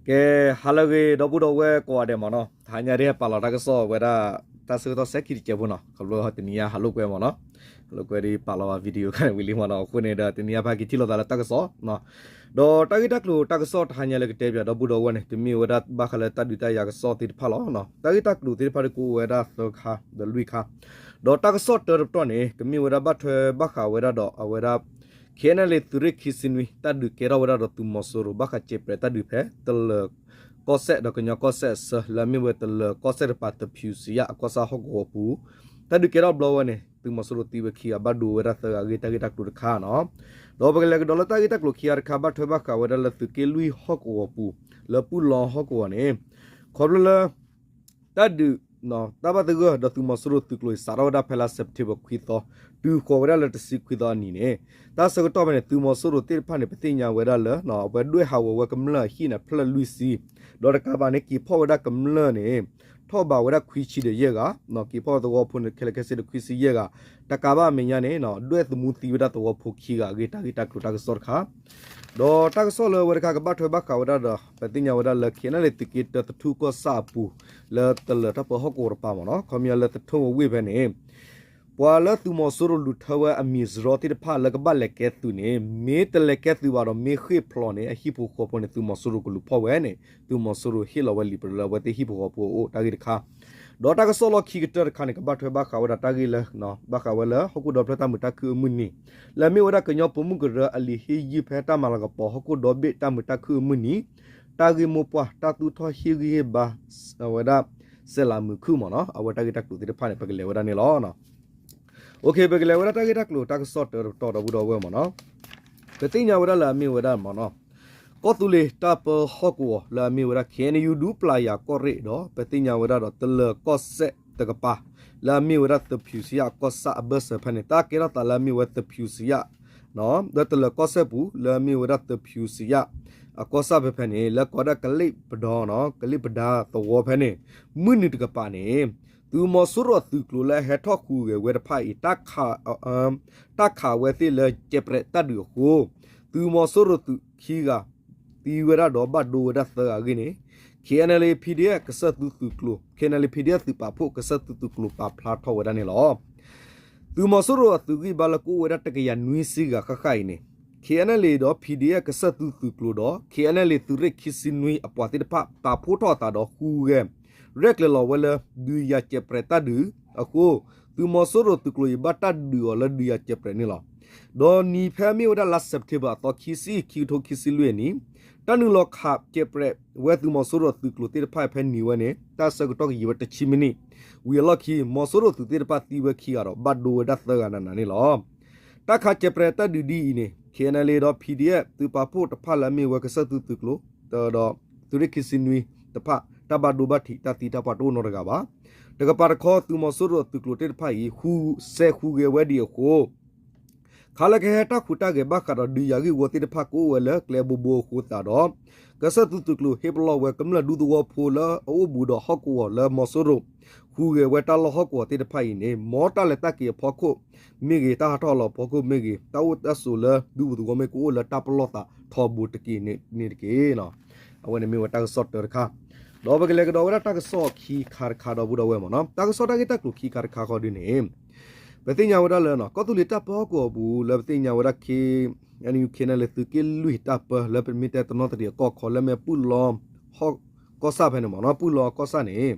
ကဲ, ဟါလၢအဂ့ၤ ဒီပုၢ်ဒီဝဲၢ်ကိးဂၤဒဲးမ့ၢ်နီၤ, တဟါညါဒ်ဟဲပာ်လီၤတၢ်ကစီၣ်ဝဲဒၣ် တၢ်ဆၢကတီၢ်စဲးခံတစဲးဖိနီၤ, ခီဖျိတနံၤညါဟးလိာ်ကွဲမ့ၢ်နီၤ, ဟးလိာ်ကွဲဒ်ပာ်လီၤဘၣ် video ခါန့ၣ်ဝံၤလံမ့ၢ်နီၤ, အဃိန့ၣ်ဒီးတနံၤညါပဟဲက့ၤထံၣ်လိာ်သးလၢတၢ်ကစီၣ် ဒီးတၢ်ဂ့ၢ်တၢ်ကျိၤတၢ်ကစီၣ်တဟါညါလၢကတဲပၠးဒီပုၢ်ဒီဝဲၢ်န့ၣ် ကမ့ၢ်ဝဲဒၣ်ဘၣ်ဃးလၢတၢ်ဒုးတၢ်ယၤကစီၣ်သ့ၣ်တဖၣ်လီၤ. တၢ်ဂ့ၢ်တၢ်ကျိၤသ့ၣ်တဖၣ်ဒ်ကအိၣ်ဝဲဒၣ်သၢခါ ဒီးလွံၢ်ခါ, ဒီးတၢ်ကစီၣ်တၢတပတီၢ်န့ၣ် ကမ့ၢ်ဝဲဒၣ်ဘၣ်ထွဲဘၣ်ဃးဝဲဒၣ်ဒီးအဝဲဒၣ် ခ့ၣ်အဲၣ်အဲၣ်လ့ သုးရ့ၣ်ခံဆံနွံ တၢ်ဒုးကဲထီၣ်ဝဲဒၣ်ဒီးသုးမီၤစိရိၤ ဘၣ်ဃးစဲးပြဲးတၢ်ဒုးဖဲ တလၢၤကီၢ်စဲၣ်ဒီးကညီကီၢ်စဲၣ်အဆၢ လၢအမ့ၢ်ဝဲတလၢၤကီၢ်စဲၣ်တပၤ သဖၠူစံယၣ်အကီၢ်ဆၣ်ဟီၣ်ကဝီၤပူၤ, တၢ်ဒုးကဲထီၣ်ဘျီဝဲန့ၣ် သုးမီၤစိရိၤသံဝဲခံဂၤ ဘၣ်ဒိဝဲဒၣ်သၢဂၤအဂ့ၢ် တၢ်ဂ့ၢ်တၢ်ကျိၤတခါနီၤ. ဒီးပကလဲၤကဒီးလၢတၢ်ဂ့ၢ်တၢ်ကျိၤခံဂၤတခါ ဘၣ်ထွဲဘၣ်ဃးဝဲဒၣ်လၢသုးက့လွံၢ်ဟီၣ်ကဝီၤပူၤ လၢပုၢ်လီဟီၣ်ကဝီၤန့ၣ် ခီဖျိလၢ တၢ်ဒုး တၢ်ဘၣ်သဂၢၢ်ဒီးသုးမီၤစိရိၤသုးကျိၤအံၤ စးထီၣ်ဝဲဒၣ်ဖဲလါစဲးပထ့ဘၢၣ်ခွံသီ တုၤဃီၤဝဲဒၣ်လၢတဆံခွံသီအနံၤန့ၣ်, တၢ်ဆၢကတီၢ်ဖဲန့ၣ် သုးမီၤစိရိၤသ့ၣ်တဖၣ်န့ၣ် ပသ့ၣ်ညါဝဲဒၣ်လၢ အဝဲဒွဲၣ်ဟးဂီၤဝဲကမျၢၢ်အဟံၣ်န့ၣ် ဖျၢၣ်လွံၢ်ဆံ, ဒီးတကးဘၣ်န့ၣ် က့ၤဖီၣ်ဝဲဒၣ်ကမျၢၢ်န့ၣ် ထီၣ်ဘးဝဲဒၣ်ခွံဆံဒီးယဲၢ်ဂၤ, က့ၤဖီၣ်ဝဲသဝီဖိန့ၣ် ခဲလၢာ်ခဲဆ့ဒီးခွံဆံယဲၢ်ဂၤ, တကးဘၣ်အမဲာ်ညါန့ၣ် ဒွဲၣ်သမူသံဝဲဒၣ်သဝီဖိခံဂၤအဂ့ၢ် တၢ်ဂ့ၢ်တၢ်ကျိၤတၢ်ကစီၣ်တခါ ဒီးတၢ်ကစီၣ်လၢအဝဲတခါကဘၣ်ထွဲဘၣ်ဃးဝဲဒၣ်ဒီး ပသ့ၣ်ညါဝဲဒၣ်လၢ ခ့ၣ်အဲၣ်အဲၣ်လ့ သုးက့တၢ သထူၣ်ကီၢ်ဆၣ်အပူၤ လၢတလၢၤတၢ်ပၢဟီၣ်ကဝီၤတပၤမ့ၢ်နီၤ, ခီပညီလၢသထူၣ်ဝ့ၢ်ဖဲန့ၣ် ပှၤလၢသုးမီၤစိရိၤလူၤထၢဝဲအမံၤစရီသ့ၣ်တဖၣ်လၢကဘၣ်လဲၤကဲသုးန့ၣ် မ့ၢ်တလဲၤကဲသုးဘၣ်ဒီး မ့ၢ်ဃ့ၢ်ဖျိးန့ၣ် အဟံၣ်ဖိဃီဖိန့ၣ် သုးမီၤစိရိၤကလူၤဖီၣ်ဝဲန့ၣ် သုးမီၤစိရိၤဟ့ၣ်လီၤဝဲလံာ်ပရၢလၢအဝဲသ့ၣ်ဟံၣ်ဖိဃီဖိအအိၣ် တၢ်ဂ့ၢ်တခါ ဒီးတၢ်ကစီၣ်လီၢ်ခံကတၢၢ်တခါန့ၣ် ကဘၣ်ထွဲဘၣ်ဃးဝဲဒၣ်တၢ်ဂ့ၢ်လၢ ဘၣ်ဃးဝဲလၢဟီၣ်ခိၣ်ဒီဖျၢၣ်တၢ်မုာ်တၢ်ခုၣ်အမုၢ်နံၤ လၢအမ့ၢ်ဝဲဒၣ်ကညီပိာ်မုၣ်ကရၢအလံာ်ဟ့ၣ်ယုၢ်ဖဲတၢ်မၤလၤကပီၤဟီၣ်ခိၣ်ဒီဘ့ၣ်တၢ်မုာ်တၢ်ခုၣ်အမုၢ်နံၤ, တၢ်ဂ့ၢ်မိၢ်ပှၢ် တၢ်သူၣ်ထီၣ်ဟ့ၣ်ဂံၢ်ဟ့ၣ်ဘါ အဝဲဒၣ် စဲးလးမုာ်ခုၣ်မ့ၢ်နီၤ, အဝဲတၢ်ဂ့ၢ်တၢ်ကျိၤသ့ၣ်တဖၣ်န့ၣ် ပကလဲၤဝဲဒၣ်န့ၣ်လီၤ. ပကလဲၤဝဲဒၣ်တၢ်ဂ့ၢ်တၢ်ကျိၤတၢ်ကစီၣ်တၢတပတီၢ်ဒီပုၢ်ဒီဝဲၢ်မ့ၢ်နီၤ, ပသ့ၣ်ညါဝဲဒၣ်လၢအမ့ၢ်ဝဲဒၣ်မ့ၢ်နီၤ, ကီၢ်သူလ့ၤတၢ်ပၢဟီၣ်ကဝီၤ လၢအမ့ၢ်ဝဲဒၣ် ခ့ၣ်အဲၣ်ယူၣ် ဒူပျၤယၤကီၢ်ရ့ၣ်ဒီး ပသ့ၣ်ညါဝဲဒၣ်ဒီးတလၢၤကီၢ်စဲၣ်တကပၤ လၢအမ့ၢ်ဝဲဒၣ်သဖၠူစံယၣ်အကီၢ်ဆၣ်အဘၢၣ်စၢၤဖဲန့ၣ် တၢ်ကဲထီၣ်သးလၢအမ့ၢ်ဝဲသဖၠူစံယၣ် လၢတလၢၤကီၢ်စဲၣ်ပူၤ လၢအမ့ၢ်ဝဲဒၣ်သဖၠူစံယၣ် အကီၢ်ဆၣ်ဖဲဖဲန့ၣ် လၢကိးဒၣ်ကလ့ၣ်ပဒီနီၤ ကလ့ၣ်ပဒါသဝီဖဲန့ၣ် မုၢ်နုာ်တကပၤန့ၣ် သုးမီၤစိရိၤအသုးကျိၤလၢအဟဲထီၣ်ဟူးဂဲၤဝဲတဖၣ်အံၤ တၢ်ခးဝဲသ့ၣ်လၢကဲးပြဲးတၢ်ဒုးအဃိ သုးမီၤစိရိၤသုးခံဂၤ သံဝဲဒၣ်ဒီးဘၣ်ဒိဝဲဒၣ်သၢဂၤအဂ့ၢ်န့ၣ် ခ့ၣ်အဲၣ်အဲၣ်လ့ ဖံးဒ့ၣ်အဲၣ် ကစၢၢ်သုသုးကျိၤ ခ့ၣ်အဲၣ်အဲၣ်လ့ ဖံးဒ့ၣ်အဲၣ် သုးပာ်ဖှိၣ်ကစၢၢ်သုသုးကျိၤပာ်ဖျါထီၣ်ဝဲဒၣ်န့ၣ်လီၤ. သုးမီၤစိရိၤအသုးဂံၢ်ဘါလၢကအိၣ်ဝဲဒၣ်တကယၤနွံဆံဂၤဃၣ်ဃၣ်အံၤန့ၣ် ခ့ၣ်အဲၣ်အဲၣ်လ့ဒီး ဖံးဒ့ၣ်အဲၣ် ကစၢၢ်သုသုးကျိၤဒီး ခ့ၣ်အဲၣ်အဲၣ်လ့ သုးရ့ၣ်ခံဆံနွံအပှၤသ့ၣ်တဖၣ် ပာ်ဖှိၣ်ထီၣ်အသးဒီးဟူးဂဲၤ ရဲၣ်ကျဲၤလီၤဝဲလၢ ဒုးယၤကဲးပြဲးတၢ်ဒုးအဃိ သုးမီၤစိရိၤသုးကျိၤအံၤ ဘၣ်တၢ်ဒုးအီၤလၢဒုးယၤကဲးပြဲးန့ၣ်လီၤ. ဒီးနံၤဖဲမ့ၢ်ဝဲဒၣ်လါစဲးပထ့ဘၢၣ်အသီခံဆံ ခံကထိခံဆံလွံၢ်အနံၤ တၢ်နုာ်လီၤခးကဲးပြဲးဝဲသုးမီၤစိရိၤသုးကျိၤသ့ၣ်တဖၣ်ဖဲနံၤဝဲန့ၣ် တၢ်ဆၢကတီၢ်ကယံာ်ဝဲတဆံမံးနံး ဝံၤအလီၢ်ခံ မီၤစိရိၤသုးသ့ၣ်တဖၣ်သံဝဲခံဂၤဒီး ဘၣ်ဒိဝဲဒၣ်သၢဂၤနးနးန့ၣ်လီၤ. တၢ်ခးကဲးပြဲးတၢ်ဒုးဒ်အံၤန့ၣ် ခ့ၣ်အဲၣ်အဲၣ်လ့ဒီး ဖံးဒ့ၣ်အဲၣ် သုးပာ်ဖှိၣ်တဖၣ်လၢအမ့ၢ်ဝဲကစၢၢ်သုသုးကျိၤ ဒီး သုးရ့ၣ်ခံဆံနွံတဖၣ် တၢ်ဘၣ်ဒိဘၣ်ထံးတၢ်သံတၢ်ပှၢ်တအိၣ်နီတဂၤဘၣ်. တကပၤတခီ သုးမီၤစိရိၤအသုးကျိၤသ့ၣ်တဖၣ်အံၤ ဟူးစဲးဟူးဂဲၤဝဲဒံးအဃိ ခါလၢကဟဲတၢ်ဟူးတၢ်ဂဲၤဘၣ်ဃးဒီးဒုးယၤဂ့ၢ်ဝီသ့ၣ်တဖၣ်ကအိၣ်ဝဲလၢကျဲဘိဘိအဃိသတးဒီး ကစၢၢ်သုသုးကျိၤဟ့ၣ်ပလီၢ်ဝဲကမျၢၢ်ဒူသဝီဖိလၢအအိၣ်ဘူးဒီးဟီၣ်ကဝီၤလၢမီၤစိရိၤ ဟူးဂဲၤဝဲတၢ်လီၢ်ဟီၣ်ကဝီၤသ့ၣ်တဖၣ်အံၤန့ၣ် မ်တၢ်လဲၤတၢ်က့ၤအဖီခိၣ်မ့ၢ်ဂ့ၤ တၢ်ဟးထီၣ်လီၤအဖီခိၣ်မ့ၢ်ဂ့ၤ တၢ်အိၣ်တၢ်ဆိးလၢဒူပူၤသဝီမ့ၢ်ကအိၣ်လၢတၢ်ပလီၢ်သးထီဘိတက့ၢ်န့ၣ်တက့ၢ်. အဝဲန့ၣ်မ့ၢ်ဝဲတၢ်ကစီၣ်တၢတခါ ဒီးပကလဲၤကဒီးဝဲဒၣ်တၢ်ကစီၣ်ခံခါတခါဒီပုၢ်ဒီဝဲၢ်မ့ၢ်နီၤ တၢ်ကစီၣ်တၢ်ဂ့ၢ်တၢ်ကျိၤခံခါတခါဃီဒ်န့ၣ် ပသ့ၣ်ညါဝဲဒၣ်လၢ ကီၢ်သူလ့ၤတၢ်ပၢဟီၣ်ကဝီၤပူၤလၢပသ့ၣ်ညါဝဲဒၣ် ခ့ၣ်အဲၣ်ယူၣ် ခ့ၣ်အဲၣ်အဲၣ်လ့ သုးက့လွံၢ်တၢ်ပၢ လၢပမ့ၢ်တဲတနီသရံၣ်အကီၢ်ခီလၢမ့ၢ်ပုၢ်လီ ဟီၣ်ကီၢ်ဆၣ်ဖဲန့ၣ်မ့ၢ်နီၤ ပုၢ်လီကီၢ်ဆၣ်န့ၣ်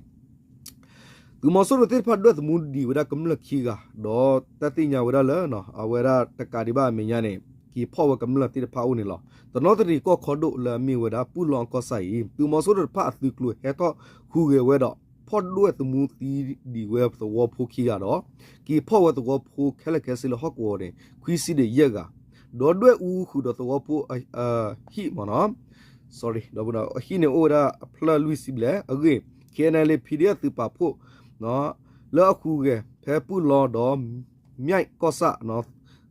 သုးမီၤစိရိၤသ့ၣ်တဖၣ်ဒွဲၣ်သမူဒံးဝဲဒၣ်ကမျၢၢ်ခံဂၤ ဒီးတၢ်သ့ၣ်ညါဝဲဒၣ်လၢ အဝဲဒၣ်တကးဒံးဘၣ်အမဲာ်ညါန့ၣ် က့ၤဖီၣ်ဝဲကမျၢၢ်သ့ၣ်တဖၣ်အိၣ်န့ၣ်လီၤ. တနီသရံၣ်ကီၢ်ခီဒိၣ်လၢအမ့ၢ်ဝဲဒၣ် ပုၢ်လီအကီၢ်ဆၣ်အံၤ သုးမီၤစိရိၤတဖၣ်အသုးကျိၤဟဲထီၣ်ဟူးဂဲၤဝဲဒီး ဖီၣ်ဒွဲၣ်သမူသံဒံးဝဲသဝီဖိခံဂၤဒီး က့ၤဖီၣ်ဝဲသဝီဖိခဲလၢာ်ခဲဆ့လၢဟီၣ်ကဝီၤန့ၣ် ခွံဆံဒီးယဲၢ်ဂၤ ဒီးဒွဲၣ်အူဃုာ်ဒီးသဝီဖိအဟံၣ်မ့ၢ်နီၤ ဟံၣ်န့ၣ်အိၣ်ဝဲဒၣ်အဖျၢၣ်လွံၢ်ဆံဘျဲၣ်အဂ့ၢ် ခ့ၣ်အဲၣ်အဲၣ်လ့ ဖံးဒ့ၣ်အဲၣ် သုးပာ်ဖှိၣ် လၢအဟူးဂဲၤဖဲပုၢ်လီဒီး မၠဲၣ်ကီၢ်ဆၣ်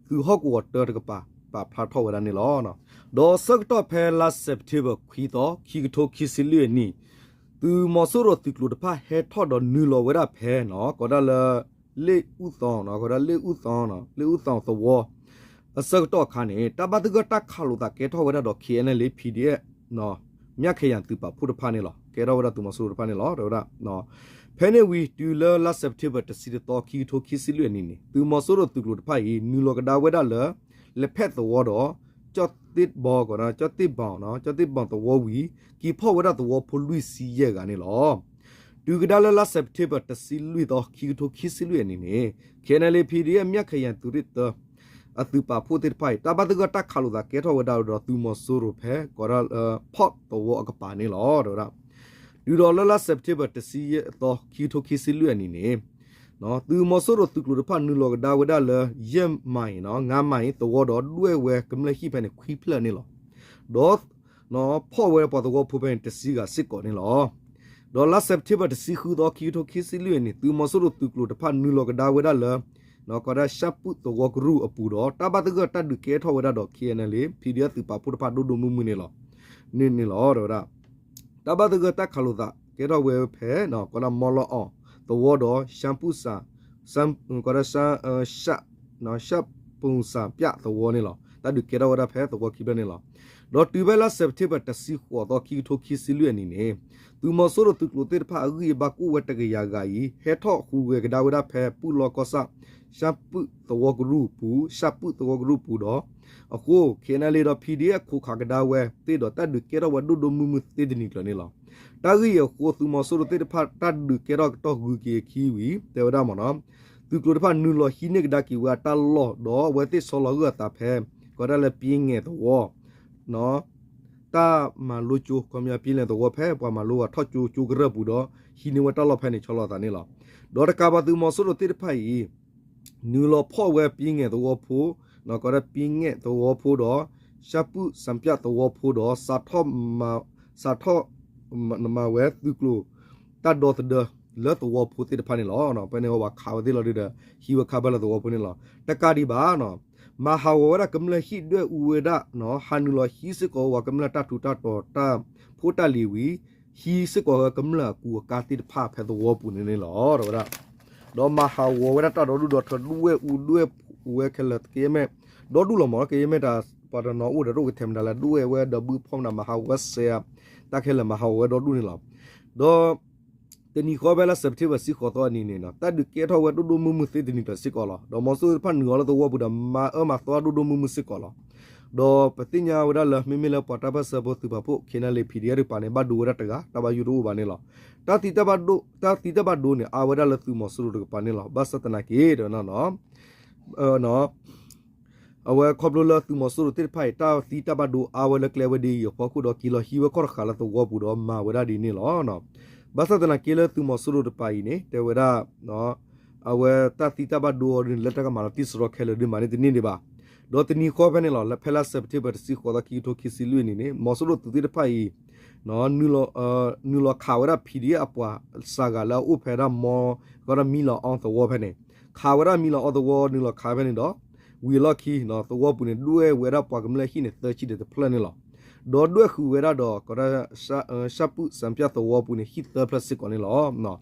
သုးဟီၣ်ကဝီၤတၢတကပၤ ပာ်ဖျါထီၣ်ဝဲဒၣ်န့ၣ်လီၤ. ဒီးဆၢကတီၢ်ဖဲလါစဲးပထ့ဘၢၣ်ခွံသီ ခံကထိခံဆံလွံၢ်အနံၣ် သုးမီၤစိရိၤသုးကျိၤတဖၣ်ဟဲထီၣ်ဒီးနုာ်လီၤဝဲဒၣ်ဖဲနီၤ ကိးဒၣ်လၢ လ့ၣ်အူသီ ကိးဒၣ်လ့ၣ်အူသီ လ့ၣ်အူသီသဝီ အဆၢကတီၢ်အခါန့ၣ် တၢ်ဘၣ်သဂၢၢ်တၢ်ခးလိာ်သးကဲထီၣ်ဝဲဒၣ်ဒီး ခ့ၣ်အဲၣ်အဲၣ်လ့ ဖံးဒ့ၣ်အဲၣ် မၠၣ်ခယၣ်သုးပာ်ဖှိၣ်တဖၣ်န့ၣ်လီၤ. ကဲထီၣ်ဝဲဒၣ်သုးမီၤစိရိၤတဖၣ်န့ၣ်လီၤ တဲဝဲဒၣ်. ဖဲန့ၣ်ဝံၤ တုၤလၢလါစဲးပထ့ဘၢၣ်တဆံတသီ ခံကထိခံဆံလွံၢ်အနံၣ်န့ၣ် သုးမီၤစိရိၤသုးကျိၤတဖၣ်အံၤ နုာ်လီၤကဒါဝဲဒၣ်လၢ လဲၤဖဲးသဝီဒီး ကၠီၣ်သ့ၣ်ဘီ ကီး ကၠီၣ်သ့ၣ်ဘီ ကၠီၣ်သ့ၣ်ဘီသဝီဝံၤ က့ၤဖီၣ်ဝဲဒၣ်သဝီဖိလွံၢ်ဆံယဲၢ်ဂၤန့ၣ်လီၤ. တုၤကဒါလၢလါစဲးပထ့ဘၢၣ်တဆံလွံၢ်သီ ခံကထိခံဆံလွံၢ်အနံၣ်န့ၣ် ခ့ၣ်အဲၣ်အၣ်လ့ၣ် ဖံၣ်ဒံၣ်အၣ် မၠၣ်ခယၣ်သုးရ့ၣ်တၢ အသုးပာ်ဖှိၣ်သ့ၣ်တဖၣ်အံၤ တၢ်ဘၣ်သဂၢၢ်တၢ်ခးလိာ်သးကဲထီၣ်ဝဲဒၣ်ဒီးသုးမီၤစိရိၤဖဲ ကီးဒၣ် ဖီၣ်သဝီအကပၤန့ၣ်လီၤ တဲဝဲဒၣ်. တုၤဒီးလၢလါစဲးပထ့ဘၢၣ်တဆံယဲၢ်သီ ခံကထိခံဆံလွံၢ်အနံၣ်န့ၣ် သုးမီၤစိရိၤသုးကျိၤတဖၣ်နုာ်လီၤကဒါဝဲဒၣ်လၢ ယဲၢ်မံၣ် ငါးမံၣ်သဝီဒီးဒွဲၣ်ဝဲကမျၢၢ်ဟံၣ်ဖဲန့ၣ် ခွံဖျၢၣ်န့ၣ်လီၤ. ဒီး ဖီၣ်ဝဲပှၤသဝီဖိဖဲန့ၣ် တဆံဂၤစ့ၢ်ကီးန့ၣ်လီၤ. ဒီးလါစဲးပထ့ဘၢၣ်တဆံဃုသီ ခံကထိခံဆံလွံၢ်အနံၣ် သုးမီၤစိရိၤသုးကျိၤတဖၣ်နုာ်လီၤကဒါဝဲဒၣ်လၢ ကီးဒၣ် ရှၣ်ပုၣ်သဝီကရူၢ်အပူၤဒီး တၢ်ဘၣ်သဂၢၢ်တၢ်ဒုးကဲထီၣ်ဝဲဒၣ်ဒီး ခ့ၣ်အဲၣ်အၣ်လ့ၣ် ဖံၣ်ဒံၣ်အၣ် သုးပာ်ဖှိၣ်တဖၣ်ဒိၣ်ဒိၣ်မုၢ်မုၢ်န့ၣ်လီၤ. န့ၣ်လီၤ တဲဝဲဒၣ်. တၢ်ဘၣ်သဂၢၢ်တၢ်ခးလိာ်သးကဲထီၣ်ဝဲဖဲ ကီးဒၣ် မီလီအီၣ်သဝီဒီး ရှၣ်ပုၣ်စၣ် ကီးဒၣ် ရှၣ်ပုၣ်စၣ်ပၠၣ်သဝီန့ၣ်လီၤ. တၢ်ဒုးကဲထီၣ်ဝဲဒၣ်ဖဲသဝီခံဖျၢၣ်န့ၣ်လီၤ. ဒီးတုၤဖဲလါစဲးပထ့ဘၢၣ်တဆံဃိးသီ ခံကထိခံဆံလွံၢ်အနံၣ်န့ၣ် သုးမီၤစိရိၤသုးကျိၤသ့ၣ်တဖၣ်အဂံၢ်အဘါကအိၣ်ဝဲတကယၤဂၤအံၤ ဟဲထီၣ်ဟူးဂဲၤကဒါဝဲဒၣ်ဖဲ ပူၣ်လီၢ်ကီၢ်ဆၣ် ရှၣ်ပုၣ်သဝီကရူၢ်ပူၤ ရှၣ်ပုၣ်သဝီကရူၢ်ပူၤဒီး အဃိ ခ့ၣ်အဲၣ်အၣ်လ့ၣ်ဒီး ဖံၣ်ဒံၣ်အၣ် ခိးခးကဒါဝဲသ့ၣ်ဒီး တၢ်ဒုးကဲထီၣ်ဝဲဒိၣ်ဒိၣ်မုၢ်မုၢ်သ့တနံၤကျၢၤန့ၣ်လီၤ. တၢ်ဂ့ၢ်အံၤအဃိ သုးမီၤစိရိၤသ့ၣ်တဖၣ်တၢ်ဒုးကဲထီၣ်ကတီၢ်ဂုၤက့ၤအခံဝံၤ တဲဝဲဒၣ်မ့ၢ်နီၤ သုးကျိၤတဖၣ်နုာ်လီၤဟံးန့ၢ်ကဒါက့ၤဝဲအတၢ်လီၢ် ဒီးအဝဲသ့ၣ်ဆီလီၤဂာ်အသးဖဲ ကီးဒၣ်လၢပံၤငဲၣ်သဝီ တၢ်မၤလိကၠိ ခီပညီ ပံၤငဲၣ်သဝီဖဲပှၤမၤလိအထီၣ်ကၠိကၠိကရၢၢ်ပူၤဒီး ဟံးန့ၢ်ဝဲတၢ်လီၢ်ဖဲန့ၣ်ဆီလီၤအသးန့ၣ်လီၤ. ဒီးတကးဘၣ်သုးမီၤစိရိၤသ့ၣ်တဖၣ်အံၤ နုာ်လီၤဖီၣ်ဝဲပံၤငဲၣ်သဝီဖိ ကီးဒၣ်ပံၤငဲၣ်သဝီဖိဒီး ရှၣ်ပုၣ်စၣ်ပၠၣ်သဝီဖိဒီး စးထီၣ် စးထီၣ်မၤဝဲသုးကျိၤ တၢ်ဒီသဒၢလၢသဝီဖိသ့ၣ်တဖၣ်န့ၣ်လီၤ. ဖဲန့ၣ်ဝဲခးဝဲသ့ၣ်လီၤဒုဒီး ဟံးဝဲခးဘၢလၢသဝီဖိန့ၣ်လီၤ. တကးဒံးဘၣ် မၤဟးဂီၤဝဲဒၣ်ကမျၢၢ်ဟံၣ်ဒွဲၣ်အူဝဲဒၣ် ဟးနုာ်လီၤဟံးစ့ၢ်ကီးဝဲကမျၢၢ်တၢ်ထူးတၢ်တီၤတၢ်ဖိတၢ်လံၤဝံၤ ဟံးစ့ၢ်ကီးဝဲကမျၢၢ်အကူအကါသ့ၣ်တဖၣ်ဖဲသဝီပူၤန့ၣ်န့ၣ်လီၤ တဲဝဲဒၣ်. ဒီးမၤဟးဂီၤဝဲဒၣ်တၢ်ဒီဒူၣ်ဒီထၢ ဒွဲၣ်အူဒွဲၣ်ဝဲခဲလၢာ် ကယဲၢ်မ့ၢ် ဒီဒူၣ်လီၤမး ကယဲၢ်မ့ၢ်တၢ်ပှၤတနီၤအိၣ်ဒီးတအိၣ်ကထဲမတၤလဲၣ် ဒွဲၣ်ဝဲဒီးဘုဖီမနၤ မၤဟးဂီၤဝဲစဲး တၢ်ခဲလၢာ်မၤဟးဂီၤဝဲဒီဒူၣ်န့ၣ်လီၤ. ဒီး တနံၤဃီဖဲလါစဲးပထ့ဘၢၣ်တဆံဃိးသီအနံၤန့ၣ် တၢ်ဒုးကဲထီၣ်ဝဲဒိၣ်ဒိၣ်မုၢ်မုၢ်သ့တနံၤကျၢၤစ့ၢ်ကီးလီၤ. ဒီးမီၤစိရိၤသ့ၣ်တဖၣ်နုာ်လီၤလၢသဝီပူၤဒီး မၤအၢမၤသီဒိၣ်ဒိၣ်မုၢ်မုၢ်စ့ၢ်ကီးလီၤ. ဒီးပသ့ၣ်ညါဝဲဒၣ်လၢ မ့မ့ၢ်လၢပှၤတၢ်ပၢၢ်ဆၢဖိသုးပာ်ဖှိၣ် ခ့ၣ်အဲၣ်အၣ်လ့ၣ် ဖံၣ်ဒံၣ်အၣ်တကပၤန့ၣ် ဘၣ်ဒိဝဲဒၣ်တဂၤ တၢ်ဘၣ်ယိၣ်တအိၣ်ဘၣ်န့ၣ်လီၤ. တၢ်သံတၢ်ဘၣ်ဒိ တၢ်သံတၢ်ဘၣ်ဒိန့ၣ် အါဝဲဒၣ်လၢသုးမီၤစိရိၤတကပၤန့ၣ်လီၤ. ဘၣ်ဆၣ်သနာ်က့ တဲဝဲဒၣ် အဝဲခီဖျိလၢသုးမီၤစိရိၤသ့ၣ်တဖၣ်အံၤ တၢ်သံတၢ်ဘၣ်ဒိအါဝဲလၢကျဲဝဲဒ်အံၤအဖီခိၣ်ဒီး က့ၤလီၤဟံးဝဲခီၣ်တဃာ်လၢသဝီပူၤဒီးမၤဝဲဒၣ်ဒ်န့ၣ်လီၤ. ဘၣ်ဆၣ်သနာ်က့လၢသုးမီၤစိရိၤတကပၤအံၤန့ၣ် တဲဝဲဒၣ် အဝဲတၢ်သံတၢ်ဘၣ်ဒိအီၤဒ်န့ၣ် လၢတၢ်ကမၤလီၤတံၢ်စရီခဲလၢာ်ဒ်မးန့ၣ်တန့ၢ်ဒံးဘၣ်. ဒီးတနံၤဃီဖဲန့ၣ်လီၤ လၢဖဲလါစဲးပထ့ဘၢၣ်တဆံဃိးသီ ခံကထိခံဆံလွံၢ်အနံၤန့ၣ် မီၤစိရိၤသုးသ့ၣ်တဖၣ်အံၤ နုာ်လီၤခးဝဲဒၣ် ဖံၣ်ဒံၣ်အၣ် အပှၤစှၤဂၤလၢအအိၣ်ဖဲဒၣ်မီ ကီးဒၣ် မံလီၤအီသဝီဖဲန့ၣ် ခးဝဲဒၣ်မံလီၤအီသဝီ နုာ်လီၤခးဖဲန့ၣ်ဒီး ဝံၤအလီၢ်ခံ သဝီပူၤန့ၣ် ဒွဲၣ်ဝဲဒၣ်ပှၤကမျၢၢ်ဟံၣ်န့ၣ် သၢဆံဒီးတဖျၢၣ်န့ၣ်လီၤ. ဒီးဒွဲၣ်ဃုာ်ဝဲဒၣ်ဒီး ကီးဒၣ် ရှၣ်ပုၣ်စၣ်ပၠၣ်သဝီပူၤန့ၣ် ဟံၣ်သၢဖျၢၣ်စ့ၢ်ကီးန့ၣ်လီၤ.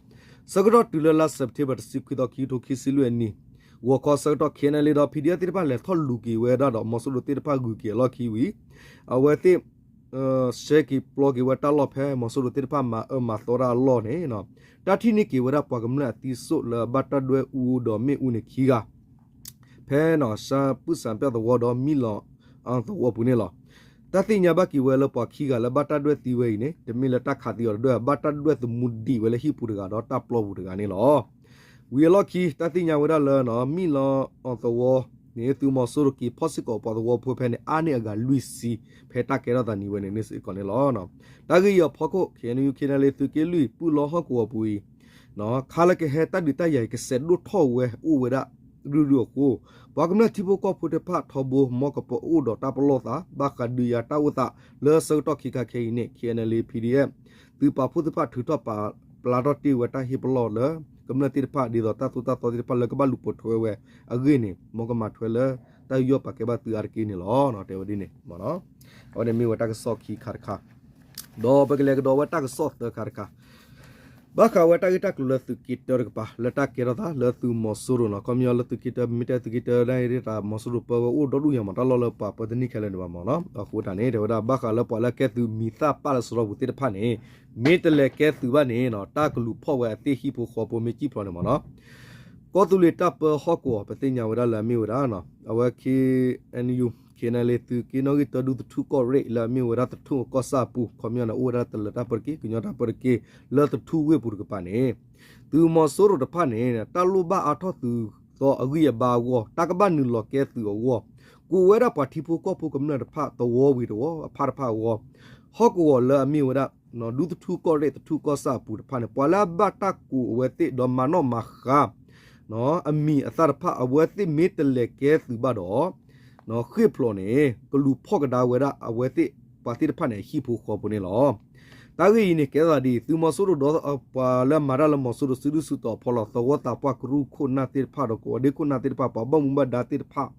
ဆၢကတီၢ်တုၤလၢလါစဲးပထ့ဘၢၣ်တဆံခွံသီ ခံကထိခံဆံလွံၢ်အနံၤ ဂီၤခီဆၢကတီၢ် ခ့ၣ်အဲၣ်အၣ်လ့ၣ်ဒီး ဖံၣ်ဒံၣ်အၣ်သ့ၣ်တဖၣ် လဲၤထီၣ်လူၤက့ၤဝဲဒၣ်ဒီး မီၤစိရိၤသ့ၣ်တဖၣ်ဂုၤက့ၤအလီၢ်ခံဝံၤ အဝဲသ့ၣ် ဆှၢက့ၤပျီက့ၤဝဲတၢ်လီၢ်ဖဲ မီၤစိရိၤသ့ၣ်တဖၣ်မၤအၢမၤသီတၢ်အလီၢ်န့ၣ် တၢ်ထံၣ်န့ၢ်က့ၤဝဲဒၣ်ပှၤကမျၢၢ်အသံစိၣ်လၢအဘၣ်တၢ်ဒွဲၣ်အူဒီးမ့ၣ်အူန့ၣ်ခံဂၤ ဖဲ ရှၣ်ပုၣ်စၣ်ပၠၣ်သဝီဒီးမံလီၤအီသဝီပူၤန့ၣ်လီၤ. တၢ်သ့ၣ်ညါဘၣ်က့ၤဝဲလၢပှၤခံဂၤလၢဘၣ်တၢ်ဒွဲၣ်သံဝဲအံၤန့ၣ် တမ့ၢ်လၢတၢ်ခးသံအီၤတဒွဲၣ် ဘၣ်တၢ်ဒွဲၣ်သမူဒံးဝဲလၢဟံၣ်ပူၤတဂၤဒီးတၢ်ပျီပူၤတဂၤန့ၣ်လီၤ. ဝံၤအလီၢ်ခံ တၢ်သ့ၣ်ညါဝဲဒၣ်လၢ မံလီၤအီသဝီန့ၣ် သုးမီၤစိရိၤက့ၤဖီၣ်စ့ၢ်ကီးပှၤသဝီဖိဖဲန့ၣ် အါန့ၢ်အဂၤလွံၢ်ဆံ ဖဲတၢ်ကဲထီၣ်သးနံၤဝဲန့ၣ်န့ၣ်စ့ၢ်ကီးန့ၣ်လီၤ. တၢ်ဂ့ၢ်အံၤအဖီခိၣ် ခ့ၣ်အဲၣ်ယူၣ် ခ့ၣ်အဲၣ်အၣ်လ့ၣ် သုးက့လွံၢ် ပုၢ်လီဟီၣ်ကဝီၤပူၤအံၤ ခါလၢကဟဲတၢ်ဒုးတၢ်ယၤအံၤ ကစဲးဒိၣ်ထီၣ်ဝဲအိၣ်ဝဲဒၣ် ရုၢ်ရုၢ်အဃိ ပှၤကမျၢၢ်ထံဖိကီၢ်ဖိတဖၣ်ထီဘိ မ်ကပၢၤအိၣ်ဒီးတၢ်ပလီၢ်သး ဘၣ်ဃးဒုးယၤတၢ်အိၣ်သးလၢဆၢကတီၢ်ခံခါခဲအံၤန့ၣ် ခ့ၣ်အဲၣ်အၣ်လ့ၣ် ဖံၣ်ဒံၣ်အၣ် သုးပာ်ဖှိၣ်သ့ၣ်တဖၣ်ထုးထီၣ်ပာ်ဖျါထီၣ်တ့ၢ်ဝဲတၢ်ဟ့ၣ်ပလီၢ်လၢ ကမျၢၢ်သ့ၣ်တဖၣ် ဒ်သိးတၢ်သိၣ်တၢ်သီသ့ၣ်တဖၣ်လၢကဘၣ်လူၤပိာ်ထွဲဝဲအဂ့ၢ်န့ၣ် မ်ကမၤထွဲလၢတၢ်ယူးယီၣ်ပာ်ကဲဘၣ်သုအါတက့ၢ်န့ၣ်လီၤ. တဲဝဲဒ်န့ၣ် အဝဲန့ၣ်မ့ၢ်ဝဲတၢ်ကစီၣ်ခံခါတခါ ဒီးပကလဲၤကဒီးဝဲတၢ်ကစီၣ်သၢခါတခါ ဘၣ်ဃးဝဲတၢ်ဂ့ၢ်တၢ်ကျိၤလၢသုးက့တၢတကပၤ လၢတၢ်ကဲထီၣ်သးလၢသုးမီၤစိရိၤနီၤ, ခီပညီလၢသုးက့တၢ မ့ၢ်တဲသုးက့တၢဒ်အံၤ တၢ်မီၤစိရိၤပၢဝဲအိၣ်ဒီဒူၣ်ညါမး တၢ်လီၢ်လၢပှၤပၢတနံၣ်ခဲလၢာ်န့ၣ်ဘၣ်မးနီၤ. အဃိတၢ်န့ၣ် တဲဝဲဒၣ် ဘၣ်ဃးလၢပှၤလၢကဲသုးမံၤသၣ်ပၢ်လၢစရီပူၤသ့ၣ်တဖၣ်န့ၣ် မ့ၢ်တလဲၤကဲသုးဘၣ်န့ၣ်နီၤ တၢ်ကလူၤဖီၣ်ဝဲအသ့ၣ်ဟံၣ်ဖိဃီဖိမ့ၢ်စံၣ်ဖျိးန့ၣ်မးနီၤ. ကီၢ်သူလ့ၤတၢ်ပၢဟီၣ်ကဝီၤ ပသ့ၣ်ညါဝဲဒၣ်လၢအမ့ၢ်ဝဲဒၣ် အဝဲ ခ့ၣ်အဲၣ်ယူၣ် ခ့ၣ်အဲၣ်ယူၣ် သုးက့နီၣ်ဂံၢ်တၢ ဒူသထူၣ်ကီၢ်ရ့ၣ် လၢအမ့ၢ်ဝဲဒၣ်သထူၣ်ကီၢ်ဆၣ်အပူၤ ခီပညီန့ၣ် အိၣ်ဝဲဒၣ်တလၢၤတၢ်ပၢတက့ၢ် ကညီတၢ်ပၢတက့ၢ် လၢသထူၣ်ဝ့ၢ်ပူၤတကပၤန့ၣ် သုးမီၤစိရိၤတဖၣ်န့ၣ် တၢ်လိၣ်ဘၣ်အါထီၣ်သုးသီအဂံၢ်အဘါအဂီၢ် တၢ်ကဘၣ်နုာ်လီၤကဲသုးအဂီၢ် ကိးဝဲဒၣ်ပှၤထံဖိကီၢ်ဖိကမျၢၢ်တဖၣ်သဝီဝံၤတဝီအဖၣ်တဖၣ်အဂီၢ် ဟီၣ်ကဝီၤလၢအမ့ၢ်ဝဲဒၣ် ဒူသထူၣ်ကီၢ်ရ့ၣ် သထူၣ်ကီၢ်ဆၣ်အပူၤတဖၣ်န့ၣ် ပှၤလၢအဘၣ်တၢ်ကိးအဝဲသ့ၣ်ဒီးမၤနီၣ်မၤဃါ အမံၤအသၣ်တဖၣ် အဝဲသ့ၣ်မ့ၢ်တလဲၤကဲသုးဘၣ်ဒီး ဃ့ၢ်ဖျိးန့ၣ် ကလူၤဖီၣ်ကဒါဝဲဒၣ်အဝဲသ့ၣ် ပှၤသ့ၣ်တဖၣ်န့ၣ် အဟံၣ်ဖိဃီဖိန့ၣ်လီၤ. တၢ်ဂ့ၢ်အံၤန့ၣ် ကဲသးဒ်အံၤ သုးမီၤစိရိၤဒီး ပှၤလၢအမၤတၢ်လၢမီၤစိရိၤစုဒုၣ်စုတီၤအဖီလာ် သဝီသးပှၢ်ကရူၢ်ခိၣ်နၢ်သ့ၣ်တဖၣ်ဒီး ကဝီၤဒ့ခိၣ်နၢ်သ့ၣ်တဖၣ် ပှၤဘၣ်မူဘၣ်ဒါသ့ၣ်တဖၣ်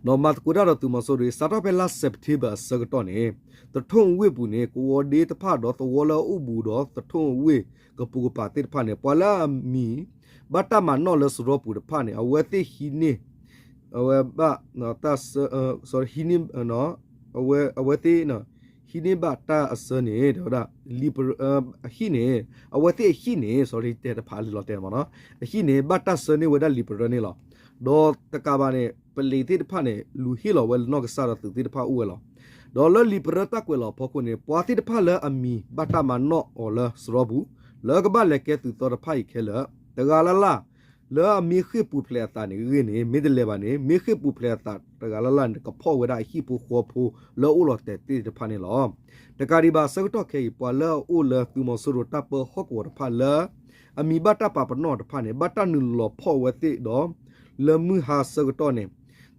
ဒီးမၤသကိးတၢ်ဒီးသုးမီၤစိရိၤ စးထီၣ်ဖဲလါစဲးပထ့ဘၢၣ်အဆၢကတီၢ်န့ၣ် သထူၣ်ဝ့ၢ်ပူၤန့ၣ် ကဝီၤဒ့တဖၣ်ဒီးသဝီလၢအအိၣ်ဘူးဒီးသထူၣ်ဝ့ၢ်ကပိာ်ကပၤသ့ၣ်တဖၣ်န့ၣ် ပှၤလၢအမံၤ ဘၣ်တၢ်မၤနီၣ်လၢစရီပူၤတဖၣ်န့ၣ် အဝဲသ့ၣ်ဟံးန့ၢ် အဝဲဘၣ် တၢ်ဆၢ ဟံးန့ၢ် အဝဲသ့ၣ် ဟံးန့ၢ်ဘၣ်တၢ်အဆၢန့ၣ် တဲဝဲဒၣ် လံာ်ပရၢ အဟံၣ်န့ၣ် အဝဲသ့ၣ်အဟံၣ်န့ၣ် sorry တဲတဖၣ်လံလီၤတဲမးနီၤ အဟံၣ်န့ၣ် ဘၣ်တၢ်ဆၢန့ၢ်ဝဲဒၣ်လံာ်ပရၢန့ၣ်လီၤ. ဒီးတကးဘၣ်န့ၣ် ပလံးသ့ၣ်တဖၣ်န့ၣ် လူၤဟ့ၣ်လီၤဝဲလၢနီၢ်ကစၢ်ဒီးသုးသ့ၣ်တဖၣ်အိၣ်ဝဲလီၤ. ဒီးလၢလံာ်ပရၢတၢ်ကွဲးလီၤအဖီခိၣ်န့ၣ် ပှၤသ့ၣ်တဖၣ်လၢအမံၤဘၣ်တၢ်မၤနီၣ်အီၤလၢစရီပူၤ လၢကဘၣ်လဲၤကဲသုးသီတဖၣ်အံၤခဲလၢာ် တဂၤလၢ်လၢ် လၢအမ့ၢ်ဃ့ၢ်ပူၤဖျဲးအသးန့ၣ်ဂ့ၤန့ၣ် မ့ၢ်တလဲၤဘၣ်န့ၣ် မ့ၢ်ဃ့ၢ်ပူၤဖျဲးအသးတဂၤလၢ်လၢ်န့ၣ် ကဖီၣ်ဝဲဒၣ်အဟံၣ်ဖိဃီဖိလၢအအိၣ်လီၤတဲာ်သ့ၣ်တဖၣ်န့ၣ်လီၤ. တကးဒံးဘၣ်ဆၢကတီၢ်ခဲအံၤ ပှၤလၢအအိၣ်လၢသုးမီၤစိရိၤတၢ်ပၢဟီၣ်ကဝီၤတဖၣ်လၢ အမံၤဘၣ်တၢ်ပာ်ပနီၣ်တဖၣ်န့ၣ် ဘၣ်တၢ်နုာ်လီၤဖီၣ်ဝဲသ့ၣ်ဒီး လၢမုၢ်ဟါဆၢကတီၢ်န့ၣ်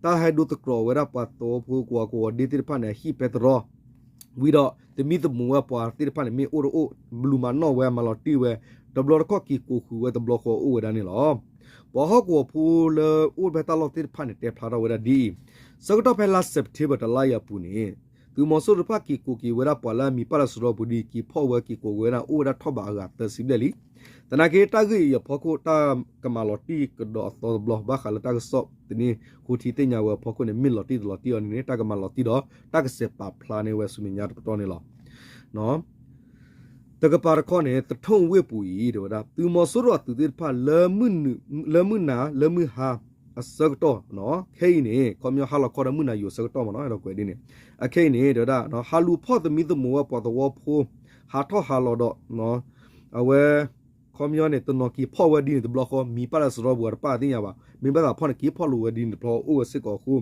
တၢ်ဟဲဒိတြီၤဝဲဒၣ်ပှၤသဝီဖိကဝီၤကဝီၤဒ့သ့ၣ်တဖၣ်န့ၣ် အဟံၣ်ပဲတြီ ဝံၤဒီး သမံသမိးဝဲပှၤသ့ၣ်တဖၣ်န့ၣ် မ့ၢ်အိၣ်တအိၣ် လူၤမၤနီၣ်ဝဲမၤလီၤတံၢ်ဝဲ တဘျီတခီၣ်က့ၤကိးဃုာ်ဝဲတဘျီဃီအိၣ်ဝဲဒၣ်န့ၣ်လီၤ. ပှၤဟီၣ်ကဝီၤဖိလၢအိၣ်ဖဲတၢ်လီၢ်သ့ၣ်တဖၣ်န့ၣ် တဲဖျါထီၣ်ဝဲဒၣ်ဒ်အံၤ, ဆၢကတီၢ်ဖဲလါစဲးပထ့ဘၢၣ်တလါအံၤအပူၤန့ၣ် သုးမီၤစိရိၤတဖၣ်က့ၤကိးက့ၤဝဲဒၣ်ပှၤလၢအမံၤပာ်လၢစရီပူၤဒ်အံၤ က့ၤဖီၣ်ဝဲက့ၤကိးဝဲဒၣ် အိၣ်ဝဲဒၣ်ထီၣ်ဘးအဂၤသၢဆံဘျဲၣ်လံ. သနာ်က့တၢ်ဂ့ၢ်အံၤအဖီခိၣ် တၢ်ကမၤလီၤတံၢ်ကဒီးအသီတဘျီ ဘၣ်ဃးလၢတၢ်ကစီၣ်သန့ ဃိထံသ့ၣ်ညါဝဲအဖီခိၣ်န့ၣ် မ့ၢ်လီၤတံၢ်တလီၤတံၢ်အီၤန့ၣ်န့ၣ် တၢ်ကမၤလီၤတံၢ်ဒီး တၢ်ကစဲးပာ်ဖျါန့ၢ်ဝဲဆူမဲာ်ညါတပတီၢ်န့ၣ်လီၤ. တကပၤတခီန့ၣ် သထူၣ်ဝ့ၢ်ပူၤအံၤ တဲဝဲဒၣ် သုးမီၤစိရိၤအသုးသ့ၣ်တဖၣ် လၢမုၢ်နၤ လၢမုၢ်နၤ လၢမုၢ်ဟါအဆၢကတီၢ် ခဲအံၤန့ၣ် ခီပညီဟါလီၤခီဒီးမုၢ်နၤယိၤအဆၢကတီၢ်မ့ၢ်နီၤ အဲၣ်ဒိးကွဲးဒ်န့ၣ် အခဲအံၤန့ၣ် တဲဝဲဒၣ် ဟးလူၤဖီၣ်သမံသမိးဝဲပှၤသဝီဖိ ဟးထီၣ်ဟးလီၤဒီး အဝဲ ခီပညီန့ၣ် တနီၤက့ၤဖီၣ်ဝဲဒ်န့ၣ်တဘျီဃီ မံၤပာ်လၢစရီပူၤတဖၣ်သ့ၣ်ညါဘၣ် မ့ၢ်ဘၣ်သးဖီၣ်န့ၣ် က့ၤဖီၣ်လိာ်ဝဲဒ်န့ၣ်တဘျီအိၣ်ဝဲစ့ၢ်ကီးအဃိ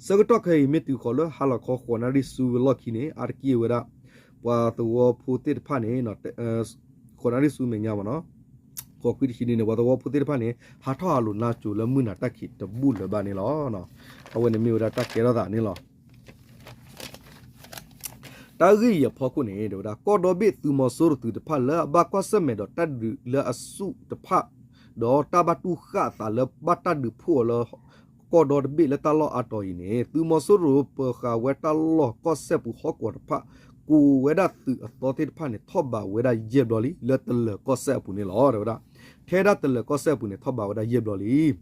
ဆၢကတီၢ်ခဲအံၤ မ့ၢ်တုၤဃီၤလၢဟါလီၤခီဃိးနၣ်ရံၣ်ဆူဝဲလီၢ်ခံန့ၣ် အါတက့ၢ်ဝဲဒၣ် ပှၤသဝီဖိသ့ၣ်တဖၣ်န့ၣ် ဃိးနၣ်ရံၣ်ဆူမဲာ်ညါမ့ၢ်နီၤ ဃိးခွံတဆံန့ၣ် ပှၤသဝီဖိသ့ၣ်တဖၣ်န့ၣ် ဟးထီၣ်ဟးလိာ်နါစိၤလၢမုၢ်နၤတၢ်ခံးတဘူၣ်လၢၤဘၣ်န့ၣ်လီၤ. အဝဲန့ၣ်မ့ၢ်ဝဲဒၣ်တၢ်ကဲထီၣ်သးန့ၣ်လီၤ. တၢ်ဂ့ၢ်အံၤအဖီခိၣ်န့ၣ် တဲဝဲဒၣ် ကီၢ်ဒီဘ့ၣ်သုးမီၤစိရိၤသုးတဖၣ်လၢအဘၣ်ကွၢ်ဆၢၣ်မဲာ်ဒီးတၢ်ဒုးလၢအဆူၣ်တဖၣ် ဒီးတၢ်ဘၣ်တူၢ်ဃာ်အသးလၢဘၣ်တၢ်ဒုးဖှိၣ်အီၤလၢ ကီၢ်ဒီတဘ့ၣ်လၢတၢ်လီၢ်အါတီၤအံၤန့ၣ် သုးမီၤစိရိၤပၢၤဃာ်ဝဲတၢ်လီၢ်ကီၢ်စဲၣ်ပူၤဟီၣ်ကဝီၤတဖၣ် ကိးဝဲဒၣ်သုးအသီသ့ၣ်တဖၣ်န့ၣ် ထီၣ်ဘးဝဲဒၣ်ယဲၢ်ဘျီလံ လၢတလၢၤကီၢ်စဲၣ်အပူၤန့ၣ်လီၤ. တဲဝဲဒၣ် ထဲဒၣ်တလၢၤကီၢ်စဲၣ်အပူၤန့ၣ် ထီၣ်ဘးဝဲဒၣ်ယဲၢ်ဘျီလံ.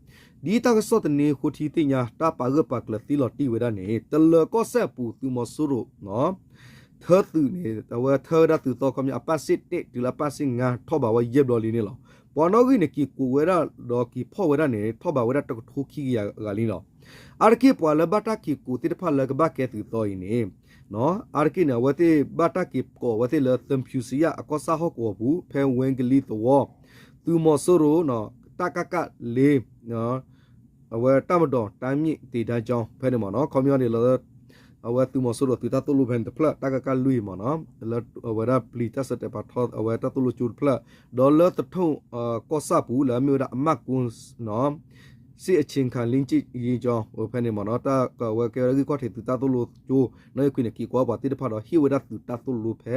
ဒ်တၢ်ကစီၣ်သန့ဃိထံသ့ၣ်ညါ တၢ်ပာ်ဂၢၢ်ပာ်ကျၢၤသံလီၤတံၢ်ဝဲဒၣ်န့ၣ် တလၢၤကီၢ်စဲၣ်အပူၤသုးမီၤစိရိၤ ထၢသုးန့ၣ် အဝဲထၢဝဲဒၣ်သုးသီခီပညီ အပၣ်စ့ၣ်တ့ၢ်တုၤလၢအပၣ်စ့ၣ် ငါး ထီၣ်ဘးဝဲယဲၢ်ဘျီလံန့ၣ်လီၤ. ပှၤနီၣ်ဂံၢ်န့ၣ် က့ၤကိးဝဲဒၣ်ဒီးက့ၤဖီၣ်ဝဲဒၣ်န့ၣ် ထီၣ်ဘးဝဲဒၣ်တကထိခံကယၤဂၤလံလီၤ. အါတက့ၢ်ပှၤလၢဘၣ်တၢ်က့ၤကိးသ့ၣ်တဖၣ်လၢကဘၣ်ကဲသုးသီအံၤန့ၣ် အါတက့ၢ်န့ၣ် အဝဲသ့ၣ်ဘၣ်တၢ်က့ၤကိးဝဲသ့ၣ်လၢ သဖူစံယၣ် အကီၢ်ဆၣ်ဟီၣ်ကဝီၤပူၤ ဖဲဝဲကလံၤသဝီ သုးမီၤစိရိၤ တၢ်ကးကးလ့ အဝဲတၢ်မဒီးတၢ်မ့ၢ်တ့ၢ်ဒါကၠီ ဖဲန့ၣ်မ့ၢ်နီၤ ခီပညီန့ၣ်လၢ အဝဲသုးမီၤစိရိၤသုးတၢ်သိၣ်လိဖဲန့ၣ်တဖျၢၣ် တၢ်ကးကးလွံၢ်မ့ၢ်နီၤ လၢအဝဲဒၣ်ပျံၤတၢ်ဆၢတဲာ်ပာ်ထီ အဝဲတၢ်သိၣ်လိကၠိတဖျၢၣ် ဒီးလၢသထူၣ်ကီၢ်ဆၣ်ပူၤ လၢအမ့ၢ်ဝဲဒၣ်အမၣ်ကူ စ့ၣ်အဆ့ခါလ့ကၠံယံကၠီ ဖဲန့ၣ်မ့ၢ်နီၤ တၢ်ကဝဲကဲဝဲဒၣ်ဂံၢ်ခီၣ်ထံးသုးတၢ်သိၣ်လိကၠိ နီၣ်ဂံၢ်ခွံန့ၣ် က့ၤကိးပှၤသ့ၣ်တဖၣ်ဒီးဟ့ၣ်ဝဲဒၣ်သုးတၢ်သိၣ်လိဖဲ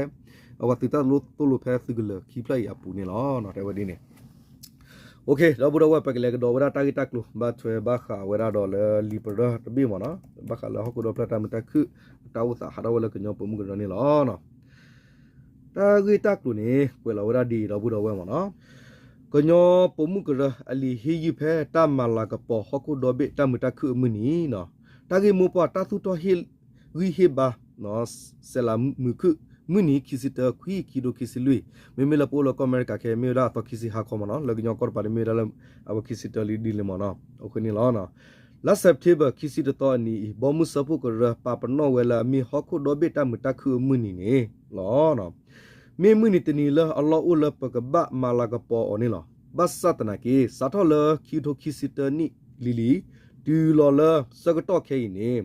အဝဲသုးတၢ်သိၣ်လိဖဲသုးကလၢၤခံဖျၢၣ်အံၤအပူၤန့ၣ်လီၤ တဲဝဲဒ်န့ၣ် ဒီပုၢ်ဒီဝဲၢ် ပကလဲၤကဒီးဝဲဒၣ်တၢ်ဂ့ၢ်တၢ်ကျိၤ ဘၣ်ထွဲဘၣ်ဃးဝဲဒၣ်ဒီးလၢလံာ်ပရၢတဘ့ၣ်မ့ၢ်နီၤ ဘၣ်ဃးလၢဟီၣ်ခိၣ်ဒီဖျၢၣ်တၢ်မုာ်တၢ်ခုၣ် တၢ်အိၣ်သးဟးထီၣ်ဝဲလၢကညီပိာ်မုၣ်ကရၢန့ၣ်လီၤ. တၢ်ဂ့ၢ်တၢ်ကျိၤန့ၣ် ကွဲးလီၤဝဲဒၣ်ဒ်အံၤ ဒီပုၢ်ဒီဝဲၢ်မ့ၢ်နီၤ, ကညီပိာ်မုၣ်ကရၢအလံာ်ဟ့ၣ်ယုၢ်ဖဲတၢ်မၤလၤကပီၤဟီၣ်ခိၣ်ဒီဘ့ၣ်တၢ်မုာ်တၢ်ခုၣ်အမုၢ်နံၤ, တၢ်ဂ့ၢ်မိၢ်ပှၢ်တၢ်သူၣ်ထီၣ်ဟ့ၣ်ဂံၢ်ဟ့ၣ်ဘါ စဲးလၤမုာ်ခုၣ် မုၢ်နံၤခံဆံတၢ ခွံ ခံထိခံဆံလွံၢ်, မ့မ့ၢ်လၢပအိၣ်လၢကီၢ်အမဲရကၤခဲအံၤ မ့ၢ်ဝဲဒၣ်အသီခံဆံဟါခီမ့ၢ်နီၤ, လၢကညီကီၢ်တပၤန့ၣ်မ့ၢ်ဝဲဒၣ်လၢ အဝဲခံဆံတၢလံဒ်လဲၣ်မ့ၢ်နီၤ, အဃိန့ၣ်လီၤ. လါစဲးပထ့ဘၢၣ် ခံဆံတသီအနံၤအံၤ ဘီမုၢ်စၢဖှိၣ်ကရၢ ပာ်ပနီၣ်ဝဲလၢအမ့ၢ်ဟီၣ်ခိၣ်ဒီဘ့ၣ်တၢ်မုာ်တၢ်ခုၣ်အမုၢ်နံၤန့ၣ်လီၤ. မ့ၢ်မုၢ်နံၤတနံၤလၢအလီၢ်အိၣ်လၢပကဘၣ်မၤလၤကပီၤအီၤန့ၣ်လီၤ. ဘၣ်ဆၣ်သနာ်က့ စးထီၣ်လၢခံကထိခံဆံတၢနံၣ်လံၤလံၤ တုၤလီၤလၢဆၢကတီၢ်ခဲအံၤန့ၣ်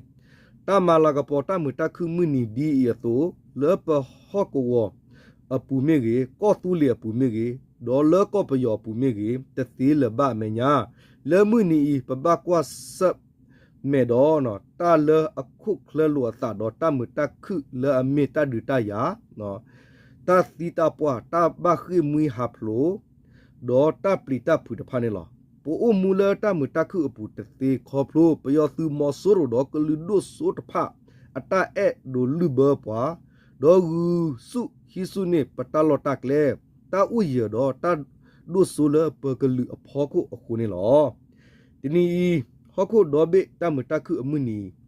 တၢ်မၤလၤကပီၤတၢ်မုာ်တၢ်ခုၣ်မုၢ်နံၤဒ်အံၤအသိး လၢပဟီၣ်ကဝီၤအပူၤမ့ၢ်ဂ့ၤ, ကီၢ်သူလ့ၤအပူၤမ့ၢ်ဂ့ၤ, ဒီးလၢကီၢ်ပယီၤအပူၤမ့ၢ်ဂ့ၤ တသ့လၢၤဘၣ်အမဲာ်ညါ, လၢမုၢ်နံၤအံၤ ပဘၣ်ကွၢ်ဆၢၣ်မဲာ်ဒီး တၢ်လၢအခိၣ်ချၢလိာ်အသးဒီးတၢ်မုာ်တၢ်ခုၣ်လၢအမ့ၢ်တၢ်ဒုးတၢ်ယၤ တၢ်သံတၢ်ပှၢ်, တၢ်ဘၣ်ဃ့ၢ်မှံဟးဖျိး, ဒီးတၢ်ပျံၤတၢ်ဖုးတဖၣ်န့ၣ်လီၤ. ပအိၣ်မူလၢတၢ်မုာ်တၢ်ခုၣ်အပူၤတသ့ခီဖျိ ပယီၤသုးမီၤစိရိၤဒီးကလုာ်ဒိၣ်စိတဖၣ် အတၢ်အဲၣ်ဒိးလုၢ်ဘၢပှၤ, ဒီးဂုာ်ဆူၣ်ဟံးဆူၣ်န့ၢ်ပတၢ်လီၢ်တၢ်ကျဲ, တၢ်အိၣ်ယၢၤဒီးတၢ်ဒိၣ်စိလၢပကလုာ်အဖီခိၣ်အဃိန့ၣ်လီၤ. တနံၤအံၤ ဟီၣ်ခိၣ်ဒီဘ့ၣ်တၢ်မုာ်တၢ်ခုၣ်အမုၢ်နံၤ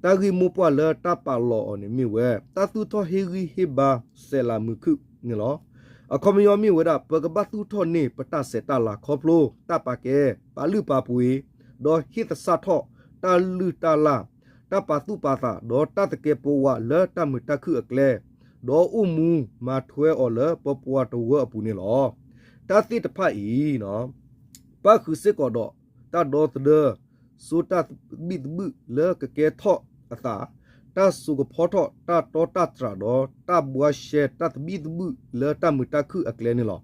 တၢ်ဂ့ၢ်မိၢ်ပှၢ်လၢတၢ်ပာ်လီၤအီၤန့ၣ်မ့ၢ်ဝဲ တၢ်သူၣ်ထီၣ်ဟ့ၣ်ဂံၢ်ဟ့ၣ်ဘါစဲးလၤမုာ်ခုၣ်န့ၣ်လီၤ. အခီပညီမ့ၢ်ဝဲဒၣ် ပကဘၣ်သူၣ်ထီၣ်န့ၢ်ပတၢ်ဆဲးတၢ်လၤခီဖျိ တၢ်ပာ်ကဲ ပာ်လုၢ်ပာ်ပှ့ၤ ဒီးဟ့ၣ်သဆၣ်ထီၣ်တၢ်လုၢ်တၢ်လၢ် တၢ်ပာ်သူၣ်ပာ်သး ဒီးတၢ်သကဲးပဝးလၢတၢ်မုာ်တၢ်ခုၣ်အကျဲ, ဒီးအိၣ်မူမၤထွဲအီၤလၢပပှၤတဝၢအပူၤန့ၣ်လီၤ. တၢ်သ့ၣ်တဖၣ်အံၤ ပၣ်ဃုာ်စ့ၢ်ကီးဒီး တၢ်ဒီသဒၢစိတၢ်သဘံၣ်သဘုၣ်လၢကကဲထီၣ်အသး, တၢ်စိာ်ကဖီထီၣ်တၢ်တီတၢ်တြၢ်ဒီး တၢ်ဘှါရှဲတၢ်သဘံၣ်သဘုၣ်လၢတၢ်မုာ်တၢ်ခုၣ်အကျဲန့ၣ်လီၤ.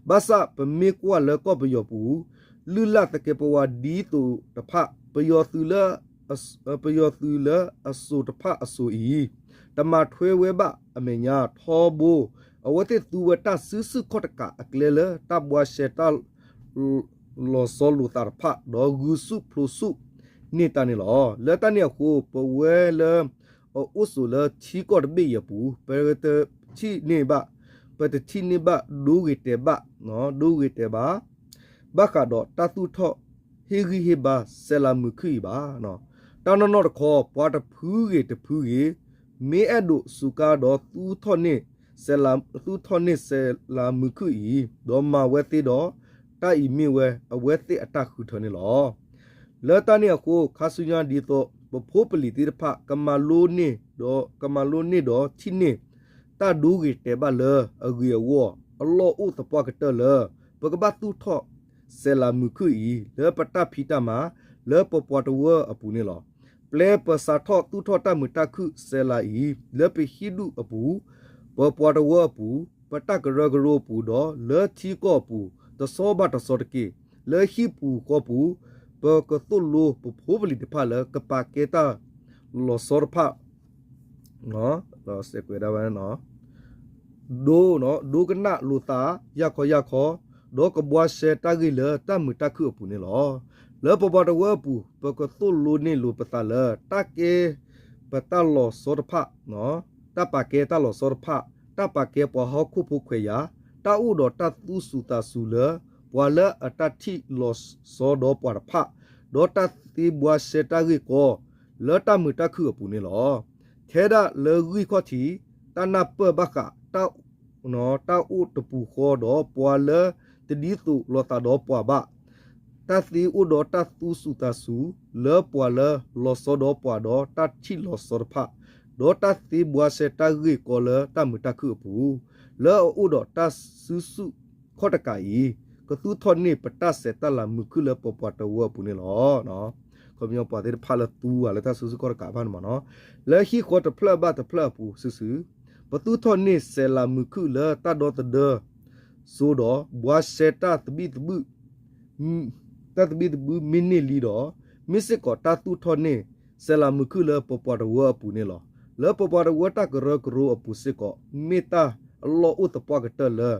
ဘၣ်ဆၣ်ပမ့ၢ်ကွၢ်လၢကီၢ်ပယီၤပူၤ လုၢ်လၢ်သကဲးပဝးဒ်သိးတဖၣ် ပယီၤသုးလၢ ပယီၤသုးလၢအစိၤတဖၣ်အစိၤအံၤ တမၤထွဲဝဲဘၣ်အမဲာ်ညါ ထီဘိ အဝဲသ့ၣ်သူဝဲတၢ်စုဆူၣ်ခီၣ်တကးအကျဲလၢတၢ်ဘှါရှဲတၢ် လီၤဆီလိာ်သးတဖၣ် ဒီးဂုာ်ဆူၣ်ဖျိးဆူၣ်န့ၢ်တၢ်န့ၣ်လီၤ. လၢတၢ်န့ၣ်အဃိ ပဝဲလၢအအိၣ်ဆိးလၢထံကီၢ်တဘ့ၣ်အံၤအပူၤ ပတထံၣ်န့ၢ်ဘၣ်, ပတထံၣ်န့ၢ်ဘၣ်ဒိဂ့ၤတဲာ်ဘၣ်, ဒိဂ့ၤတဲာ်ဘၣ် ဘၣ်ဃးဒီးတၢ်သူၣ်ထီၣ်ဟ့ၣ်ဂံၢ်ဟ့ၣ်ဘါစဲးလၤမုာ်ခုၣ်အံၤဘၣ်. တၢ်နီၢ်နီၢ်တခီ ပှၤတဖုဂ့ၤတဖုဂ့ၤ မ့ၢ်အဲၣ်ဒိးစူးကါဒီးသူၣ်ထီၣ်န့ၢ် သူၣ်ထီၣ်န့ၢ်စဲးလၤမုာ်ခုၣ်အံၤ ဒီးမၤဝဲသ့ဒီး တၢ်အံၤမ့ၢ်ဝဲအဝဲသ့ၣ်အတၢ်ဃုထၢန့ၣ်လီၤ. လၢတၢ်န့ၣ်အဃိ ခါဆူညါဒ်သိး ပဖိပလံၤသ့ၣ်တဖၣ် ကမၤလိန့ၢ်ဒီး ကမၤလိန့ၢ်ဒီးထံၣ်န့ၢ် တၢ်ဒိဂ့ၤတဲာ်ဘၣ်လၢအဂ့ၤအဂီၢ် အလီၢ်အိၣ်သပှၢ်ကတၢၢ်လၢ ပကဘၣ်သူၣ်ထီၣ်စဲးလၤမုာ်ခုၣ်အံၤ လၢပတၢ်ဖံးတၢ်မၤ လၢပပှၤတဝၢအပူၤန့ၣ်လီၤ. ပျဲပစးထီၣ်သူၣ်ထီၣ်တၢ်မုာ်တၢ်ခုၣ်စဲးလၤအံၤ လၢပဟံၣ်ဒူၣ်အပူၤ, ပပှၤတဝၢအပူၤ, ပတၢ်ကရၢကရိအပူၤဒီး လၢထံကီၢ်အပူၤ တဆီဘၣ်တဆီတက့ၢ်, လၢဟံၣ်ပူၤဃီပူၤ, ပကသိၣ်လိပဖိပလံၤတဖၣ်လၢကပာ်ကဲတၢ်လီၤဆီတဖၣ် စဲးကွဲးဒၣ်ဝဲ ဒိ, ဒိကနၣ်လိာ်သး ယၢ်ခီယၢ်ခီ, ဒီးကဘှါရှဲတၢ်ဂ့ၢ်လၢတၢ်မုာ်တၢ်ခုၣ်အပူၤန့ၣ်လီၤ. လၢပပှၤတဝၢအပူၤ ပကသိၣ်လိန့ၢ်လိာ်ပသးလၢ တၢ်ကဲပတၢ်လီၤဆီတဖၣ်, တၢ်ပာ်ကဲတၢ်လီၤဆီတဖၣ်, တၢ်ပာ်ကဲပှၤဟီၣ်ခိၣ်ဖိခွဲးယာ်, တၢ်အိၣ်ဒီးတၢ်သူၣ်စူၤသးစူၤလၢ ပှၤလၢအတၢ်ထံၣ်လီၤဆီဒီးပှၤတဖၣ်, ဒီးတၢ်သ့ဘှါရှဲတၢ်ဂ့ၢ်ကီ လၢတၢ်မုာ်တၢ်ခုၣ်အပူၤန့ၣ်လီၤ. ထဲဒၣ်လၢဂံၢ်ခီၣ်ထံး တၢ်နၢ်ပၢၢ်ဘၣ်ဃး တၢ်အိၣ်တပူၤဃီဒီးပှၤလၢတဒ်သိးလိာ်သးဒီးပှၤဘၣ်, တၢ်သ့အိၣ်ဒီးတၢ်သူၣ်စူၤသးစူၤ လၢပှၤလၢလီၤဆီဒီးပှၤဒီးတၢ်ထံၣ်လီၤဆီတဖၣ်, ဒီးတၢ်သ့ဘှါရှဲတၢ်ဂ့ၢ်ကီလၢတၢ်မုာ်တၢ်ခုၣ်အပူၤ, လၢအအိၣ်ဒီးတၢ်စုဆူၣ်ခီၣ်တကးအံၤ, ကသူၣ်ထီၣ်န့ၢ်ပတၢ်ဆဲးတၢ်လၤမုာ်ခုၣ်လၢပပှၤတဝၢအပူၤန့ၣ်လီၤ. ခီပညီပှၤသ့ၣ်တဖၣ်လၢသူဝဲလၢတၢ်စုဆူၣ်ခီၣ်တကးဘၣ်န့ၣ်မ့ၢ်နီၤ, လၢဟံၣ်ဃီတဖျၢၣ်ဘၣ်တဖျၢၣ်အပူၤစုာ်စုာ်, ပသူၣ်ထီၣ်န့ၢ်စဲးလၤမုာ်ခုၣ်လၢတၢ်ဒီသဒၢစိဒီး ဘှါရှဲတၢ်သဘံၣ်သဘုၣ် တၢ်သဘံၣ်သဘုၣ်မ့ၢ်န့ၢ်လံဒီး, မ့ၢ်စ့ၢ်ကီးတၢ်သူၣ်ထီၣ်န့ၢ်စဲးလၤမုာ်ခုၣ်လၢပပှၤတဝၢအပူၤန့ၣ်လီၤ. လၢပပှၤတဝၢတၢ်ကရၢကရိအပူၤစ့ၢ်ကီး မ့ၢ်တၢ်အလီၢ်အိၣ်သပှၢ်ကတၢၢ်လၢ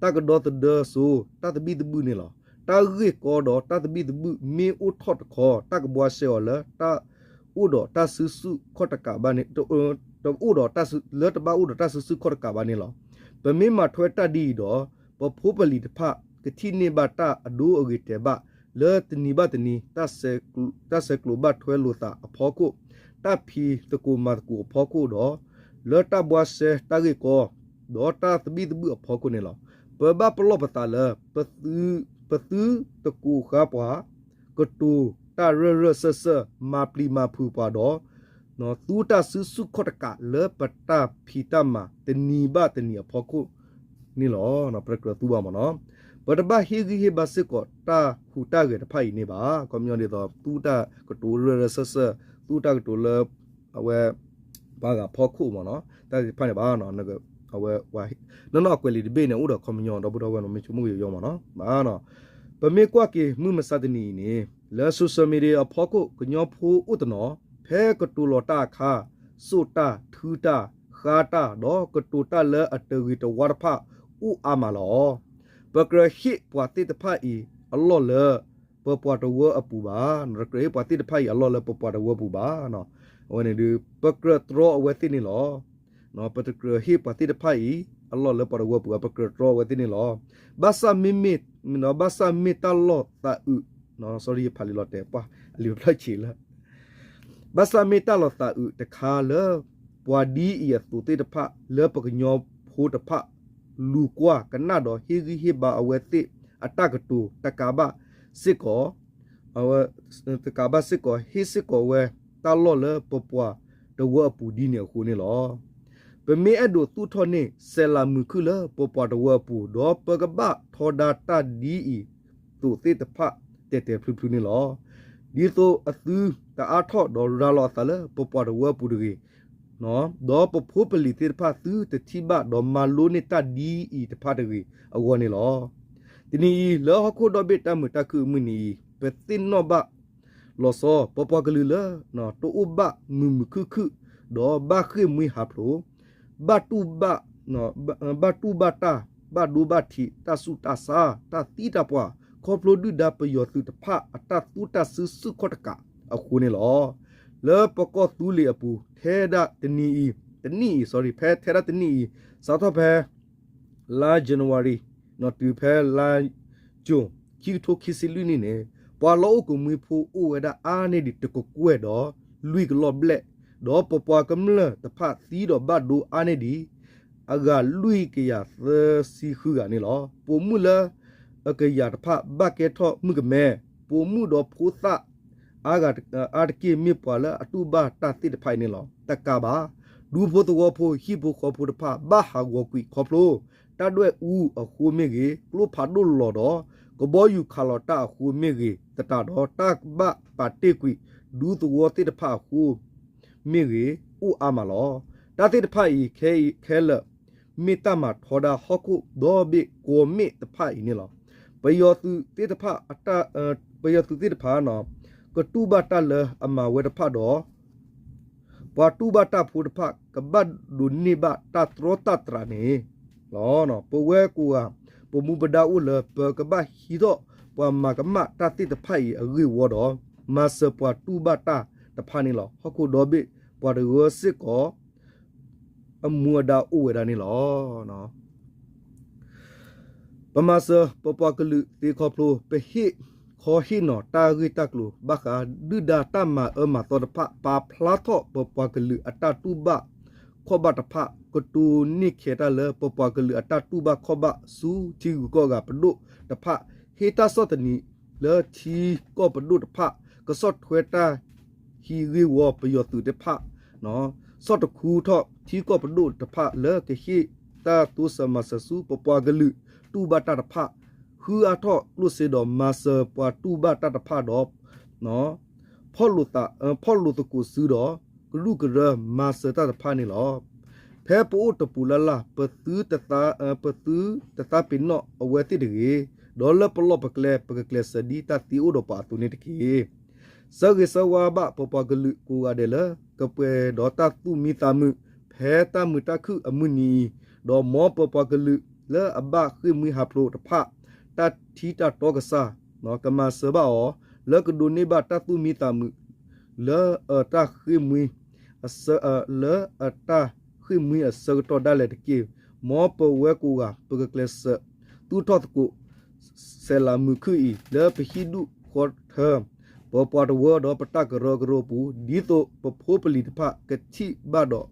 တၢ်ကဒီသဒၢစိ တၢ်သဘံၣ်သဘုၣ်န့ၣ်လီၤ. တၢ်ဂ့ၢ်ကီဒီးတၢ်သဘံၣ်သဘုၣ်မ့ၢ်အိၣ်ထီၣ်တခီ တၢ်ကဘှါရှဲအီၤလၢတၢ်အိၣ်ဒီးတၢ်စုဆူၣ်ခီၣ်တကးဘၣ်န့ၣ်, တအိၣ်ဒီးတၢ်စု, လၢတဘၣ်အိၣ်ဒီးတၢ်စုဆူၣ်ခီၣ်တကးဘၣ်န့ၣ်လီၤ. ပမ့ၢ်မၤထွဲတၢ်ဒ်အံၤဒီး ပဖိပလံၤတဖၣ် ကထံၣ်န့ၢ်ဘၣ်တၢ်အဒိအဂ့ၤတဲာ်ဘၣ် လၢတနံၤဘၣ်တနံၤ တၢ်ဆဲးကျိးဘၣ်ထွဲလိာ်သးအဖီခိၣ်, တၢ်ဖံးသကိးမၤသကိးအဖီခိၣ်ဒီး လၢတၢ်ဘှါရှဲတၢ်ဂ့ၢ်ကီ ဒီးတၢ်သဘံၣ်သဘုၣ်အဖီခိၣ်န့ၣ်လီၤ. ပဘၣ်ပလီၢ်ပသးလၢ ပသုသကိးဃါပှၤ, ကတိၤတၢ်ရၢၢ်ရၢၢ်စၢၢ်စၢၢ် မၤပျံၤမၤဖုးပှၤဒီး သူတၢ်စုဆူၣ်ခီၣ်တကးလၢပတၢ်ဖံးတၢ်မၤတနံၤဘၣ်တနံၤအဖီခိၣ်န့ၣ်လီၤ. ပတကြၢးသူဘၣ်မ့ၢ်နီၤ. ပတဘၣ်ဟ့ၣ်ဂံၢ်ဟ့ၣ်ဘါစ့ၢ်ကီးတၢ်ဟူးတၢ်ဂဲၤတဖၣ်အံၤန့ၣ်ဘၣ်. ခီပညီဒ်သိး သူတၢ်ကတိၤရၢၢ်ရၢၢ်စၢၢ်စၢၢ်, သူတၢ်ကတိၤလၢ အဝဲ ပှၤဂၤဖီခိၣ်မ့ၢ်နီၤ, တၢ်သ့ၣ်တဖၣ်န့ၣ်ဘၣ်နီၤ. အဝဲ နီၢ်နီၢ်အကွဲးလံာ်တဘ့ၣ်န့ၣ် အိၣ်ဒီးခီပညီ ဒီပုၢ်ဒီဝဲၢ်နီၤ မ့ၢ်ဆိကမိၣ်ကယီမ့ၢ်နီၤ. ပမ့ၢ်ကွၢ်က့ၤမုၢ်မဆါတနံၤအံၤန့ၣ် လၢ social media အဖီခိၣ် ကညီဖိအိၣ်တနီၤ ဖဲကတိၤလီၤတၢ်အခါ စိာ်တၢ်, ထုတၢ်, ဃါတၢ် ဒီးကတိၤတၢ်လၢအတဂ့ၤတဝါတဖၣ် အိၣ်အါမးလီၤ. ပကြၢးဟ့ၣ်ပှၤသ့ၣ်တဖၣ်အံၤအလီၢ်လၢ ပပှၤတဝၢအပူၤဘၣ်. ပကြၢးဟ့ၣ်ပှၤသ့ၣ်တဖၣ်အံၤအလီၢ်လၢပပှၤတဝၢပူၤဘၣ်. အဝဲန့ၣ်ဒီး ပကြၢးတြီအဝဲသ့ၣ်န့ၣ်လီၤ. ပတကြၢးဟ့ၣ်ပှၤသ့ၣ်တဖၣ်အံၤ အလီၢ်လၢပှၤတဝၢပူၤဘၣ်, ပကြၢးတြီအဝဲသ့ၣ်န့ၣ်လီၤ. ဘၣ်ဆၣ်မ့မ့ၢ်, ဘၣ်ဆၣ်မ့ၢ်တၢ်လီၤသးအုး, ယဖးလံာ်လီၤတဲာ်ပှၢ် အလံာ်ဖျၢၣ်ဆံးလၢ ဘၣ်ဆၣ်မ့ၢ်တၢ်လီၤသးအုးတခါလၢ ပှၤဒ်အံၤအသိးသ့ၣ်တဖၣ် လၢပကညီဖိတဖၣ် လူၤကွၢ်ကနၣ်ဒီးဟ့ၣ်ဂံၢ်ဟ့ၣ်ဘါအဝဲသ့ၣ်အတၢ်ကတိၤ တကးဘၣ်စ့ၢ်ကီး တကးဘၣ်စ့ၢ်ကီး ဟ့ၣ်စ့ၢ်ကီးဝဲတၢ်လီၢ်လၢပပှၤတဝၢအပူၤဒ်န့ၣ်အဃိန့ၣ်လီၤ. ပမ့ၢ်အဲၣ်ဒိးသူၣ်ထီၣ်န့ၢ် စဲးလၤမုာ်ခုၣ်လၢပပှၤတဝၢအပူၤ ဒီးပကဘၣ်ထီဒါတၢ်ဒ်အံၤသိးသ့ၣ်တဖၣ် တဲာ်တဲာ်ဖျုးဖျုးန့ၣ်လီၤ. ဒ်သိးအသုတအါထီၣ်ဒီးရၤလီၤအသးလၢပပှၤတဝၢအပူၤတဂ့ၤ ဒီးပဖိပလံၤသ့ၣ်တဖၣ် သုတထံၣ်ဘၣ်ဒီးမၤလိန့ၢ်တၢ်ဒ်အံၤတဖၣ်တဂ့ၤအဂီၢ်န့ၣ်လီၤ. တနံၤအံၤ လၢဟီၣ်ခိၣ်ဒီဘ့ၣ်တၢ်မုာ်တၢ်ခုၣ်အမုၢ်နံၤအံၤ ပသ့ၣ်နီၣ်ဘၣ်လီၤဆီ ပပှၤကလုာ်လၢ တအိၣ်ဘၣ်မုာ်မုာ်ခုၣ်ခုၣ် ဒီးဘၣ်ဃ့ၢ်မှံဟးဖျိး ဘၣ်တူၢ်ဘၣ် ဘၣ်တူၢ်ဘၣ်တၢ် ဘၣ်ဒိဘၣ်ထံး တၢ်ဆူးတၢ်ဆါ တၢ်သံတၢ်ပှၢ် ခီဖျိဒုၣ်ဒါပယီၤသုးတဖၣ်အတၢ်သူတၢ်စုဆူၣ်ခီၣ်တကးအဃိန့ၣ်လီၤ. လၢပကီၢ်သူလ့ၤအပူၤ ထဲဒၣ်တနံၤအံၤ, တနံၣ်အံၤ, sorry, ဖဲထဲဒၣ်တနံၣ်အံၤ စးထီၣ်ဖဲ လါ January တုၤဖဲလါ June ခံကထိခံဆံလွံၢ်နံၣ်န့ၣ် ပှၤလီၢ်အိၣ်ကမှံဖိအိၣ်ဝဲဒၣ်အါန့ၢ်ဒံးတကကွဲၢ်ဒီး လွံၢ်ကလီၢ်ဘျဲၣ်, ဒီးပပှၤကမျၢၢ်တဖၣ်သံဒီးဘၣ်ဒိအါန့ၢ်ဒံး အဂၤလွံၢ်ကယၤသၢဆံဃုဂၤန့ၣ်လီၤ. ပိာ်မုၣ်လၢအကယၤတဖၣ် ဘၣ်ကဲထီၣ်မုၣ်ကမဲ, ပိာ်မုၣ်ဒီးဖိသၣ် အါဂၤအါတက့ၢ် မ့ၢ်ပှၤလၢအတူၢ်ဘၣ်တၢ်သ့ၣ်တဖၣ်အံၤန့ၣ်လီၤ. တကးဘၣ် ဒူဖိသဝီဖိ ဟံၣ်ဖိဃီဖိတဖၣ် ဘၣ်ဟးဂီၤကွံာ်ခီဖျိ တၢ်ဒွဲၣ်အူအဃိမ့ၢ်ဂ့ၤ, ကျိဖးဒိၣ်လီၤဒီး ကဘီယူၤခးလီၤတၢ်အဃိမ့ၢ်ဂ့ၤ, သတးဒီး တၢ်ဘၣ်ပာ်တ့ၢ်ကွံာ် ဒူသဝီသ့ၣ်တဖၣ်အဃိ မ့ၢ်ဂ့ၤ အိၣ်အါမးလီၤ. တၢ်သ့ၣ်တဖၣ်အံၤ ခဲအံၤခဲလၢာ် မ့ၢ်တၢ်မၤထီဒါဟီၣ်ခိၣ်ဒီဘ့ၣ်ကွီၢ်မ့ၣ်တဖၣ်အံၤန့ၣ်လီၤ. ပယီၤသုးသ့ၣ်တဖၣ် ပယီၤသုးသ့ၣ်တဖၣ် ကတူၢ်ဘၣ်တၢ်လၢအမၤဝဲတဖၣ်ဒီး ပှၤတူၢ်ဘၣ်တၢ်ဖိတဖၣ် ကဘၣ်ဒိးန့ၢ်ဘၣ်တၢ်တြီတၢ်တြးန့ၣ်လီၤ. ပဝဲကိးဂၤ ပမူပဒါအိၣ်လၢ ပကဘၣ်ဟံးထီၣ်ပှၤမၤကမၣ်တၢ်သ့ၣ်တဖၣ်အံၤအဂ့ၢ်ဝီဒီး မၤစၢၤပှၤတူၢ်ဘၣ်တၢ်တဖၣ်န့ၣ်လီၤ. ဟီၣ်ခိၣ်ဒီဘ့ၣ်ပှၤတဂၤစ့ၢ်ကီး အမူအဒါအိၣ်ဝဲဒၣ်န့ၣ်လီၤ. ပမၤစၢၤပပှၤကလုာ်သ့ခီဖျိ ပဟ့ၣ်ခီဟ့ၣ်နီၤတၢ်ဂ့ၢ်တၢ်ကျိၤဘၣ်ဃး ဒုၣ်ဒါတၢ်မၤအၢမၤသီတဖၣ် ပာ်ဖျါထီၣ်ပပှၤကလုာ်အတၢ်တူၢ်ဘၣ်ခီၣ်ဘၣ်တဖၣ် ကတိၤန့ၢ်ခဲတၢ်လၢပပှၤကလုာ်အတၢ်တူၢ်ဘၣ်ခီၣ်ဘၣ်ဆူထံဂုၤကီၢ်ဂၤပဒိၣ်တဖၣ် ဟ့ၣ်တၢ်ဆီၣ်သနံးလၢထံကီၢ်ပဒိၣ်တဖၣ် ကဆီၣ်ထွဲတၢ်ဟံးဂ့ၢ်ဝီပယီၤသုးတဖၣ် ဆီၣ်တခူထီၣ်ထံကီၢ်ပဒိၣ်တဖၣ်လၢကဟ့ၣ်တၢ်တိစၢၤမၤစၢၤဆူပပှၤကလုာ်တူၢ်ဘၣ်တၢ်တဖၣ် ဃုအါထီၣ်ကျိၣ်စ့ဒီးမၤစၢၤပှၤတူၢ်ဘၣ်တၢ်တဖၣ်ဒီး ဖီၣ်လိာ်သး, ဖီၣ်လိာ်သကိးစုဒီး ကရူၢ်ကရၢမၤစၢၤတၢ်တဖၣ်န့ၣ်လီၤ. ဖဲပအိၣ်တပူၤလၢ်လၢ် ပသု, ပသုတသးပ့ၤနီၣ်အဝဲသ့ၣ်တဂ့ၤ, ဒီးလၢပလီၢ်ပကျဲ ပကကျဲးစၢးဒ်တၢ်သံအိၣ်ဒီးပှၤအသိးန့ၣ်တက့ၢ်. ဆၢဂ့ၤဆၢဝါဘၣ်ပပှၤကလုာ်ကိးဂၤဒဲးလၢ ကပှဲၤဒီးတၢ်သူၣ်မံသးမုာ် ဖဲတၢ်မုာ်တၢ်ခုၣ်အမုၢ်နံၤအံၤ, ဒီးမ်ပပှၤကလုာ်လၢအဘၣ်ဃ့ၢ်မှံဟးဖျိးတဖၣ် တၢ်ထံတၢ်တီကစၢ် ကမၤစၢၤဘၣ်အီၤ လၢကဒိးန့ၢ်ဘၣ်တၢ်သူၣ်မံသးမုာ် လၢအတၢ်ဃ့ၢ်မှံ လၢအတၢ်ဃ့ၢ်မှံအဆၢကတီၢ်ဒၣ်လဲာ်တက့ၢ်. မ်ပဝဲကိးဂၤ ပကကျဲးစၢးသူၣ်ထီၣ်သကိး စဲးလးမုာ်ခုၣ်အံၤ လၢပဟံၣ်ဒူၣ်ဃီထၢ ပပှၤတဝၢဒီးပတၢ်ကရၢကရိအပူၤ ဒ်သိးပဖိပလံၤတဖၣ်ကထံၣ်ဘၣ်ဒီး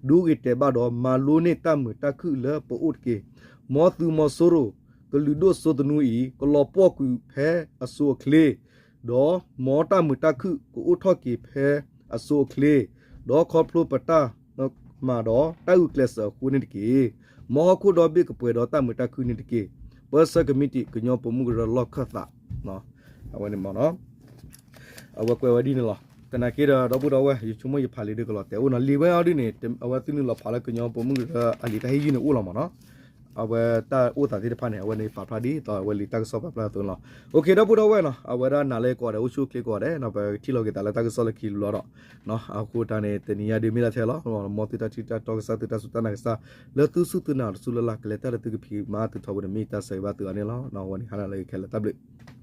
ဒိဂ့ၤတဲာ်ဘၣ်ဒီး မၤလိန့ၢ်တၢ်မုာ်တၢ်ခုၣ်လၢပအိၣ်တက့ၢ်. မ်သုးမီၤစိရိၤ ကလုာ်ဒိၣ်စိသနူအံၤ ကလီၤပှီၢ်ကွံာ်ဖဲအစိၤအချ့ ဒီးမ်တၢ်မုာ်တၢ်ခုၣ်ကအိၣ်ထီၣ်က့ၤဖဲအစိၤအချ့ ဒီးခီဖျိပတၢ်မၤဒီးတၢ်ဂုာ်ကျဲးစၢးအဃိန့ၣ်တက့ၢ်. မ်ဟီၣ်ခိၣ်ဒီဘ့ၣ်ကပှဲၤဒီးတၢ်မုာ်တၢ်ခုၣ်န့ၣ်တက့ၢ်. ပၢဆှၢကမံးတံာ်ကညီပိာ်မုၣ်ကရၢလီၢ်ခၢၣ်သး အဝဲန့ၣ်မ့ၢ်နီၤ အဝဲကွဲးဝဲဒ်န့ၣ်လီၤ. သနာ်က့ဒီး ဒီပုၢ်ဒီဝဲၢ် ယဆိကမိၣ်ယဖးလံာ်ဒုးကလီၤတဲာ်အိၣ်နီၤ လံာ်ဝဲအီၤဒ်န့ၣ် အဝဲသ့ၣ်နုာ်လီၤဖးလၢကညီပိာ်မုၣ်ကရၢအလံာ်တၢ်ဟ့ၣ်ယုၢ်န့ၣ်အိၣ်လီၤမ့ၢ်နီၤ အဝဲတၢ်အိၣ်သးသ့ၣ်တဖၣ်န့ၣ် အဝဲန့ၣ်ပာ်ဖျါဒ်သိး အဝဲလံာ်တၢ်ကစီၣ်ပာ်ဖျါအသိးန့ၣ်လီၤ. အိၣ်ခ့ ဒီပုၢ်ဒီဝဲၢ်နီၤ အဝဲဒၣ်နၤလၢကိးဂၤဒဲး အိၣ်ဆူၣ်အိၣ်ချ့ကိးဂၤဒဲး ပကထံၣ်လိာ်က့ၤသးလၢတၢ်ကစီၣ်လၢခံတဘျီဒီး အဃိတၢ်န့ၣ် တနံၤညါဒုးမ့ၢ်ဒၣ်ထဲလီၤ. မ်သုတၢ်ထံၣ်တၢ်တီကစၢ် သုတၢ်စူၢ်တၢ်နာ်ကစၢ် လၢသုစူၢ်သုနာ်တစူၢ်လၢ်လၢ် ကလဲၤတၢ်လၢသုကဖံးမၤသုထီဘိန့ၣ် မ့ၢ်တၢ်ဆၢဂ့ၤဘၣ်သုအီၤန့ၣ်လီၤ. အဝဲန့ၣ်ဟါနၤလၢခဲလၢာ်တၢ်ဘျုး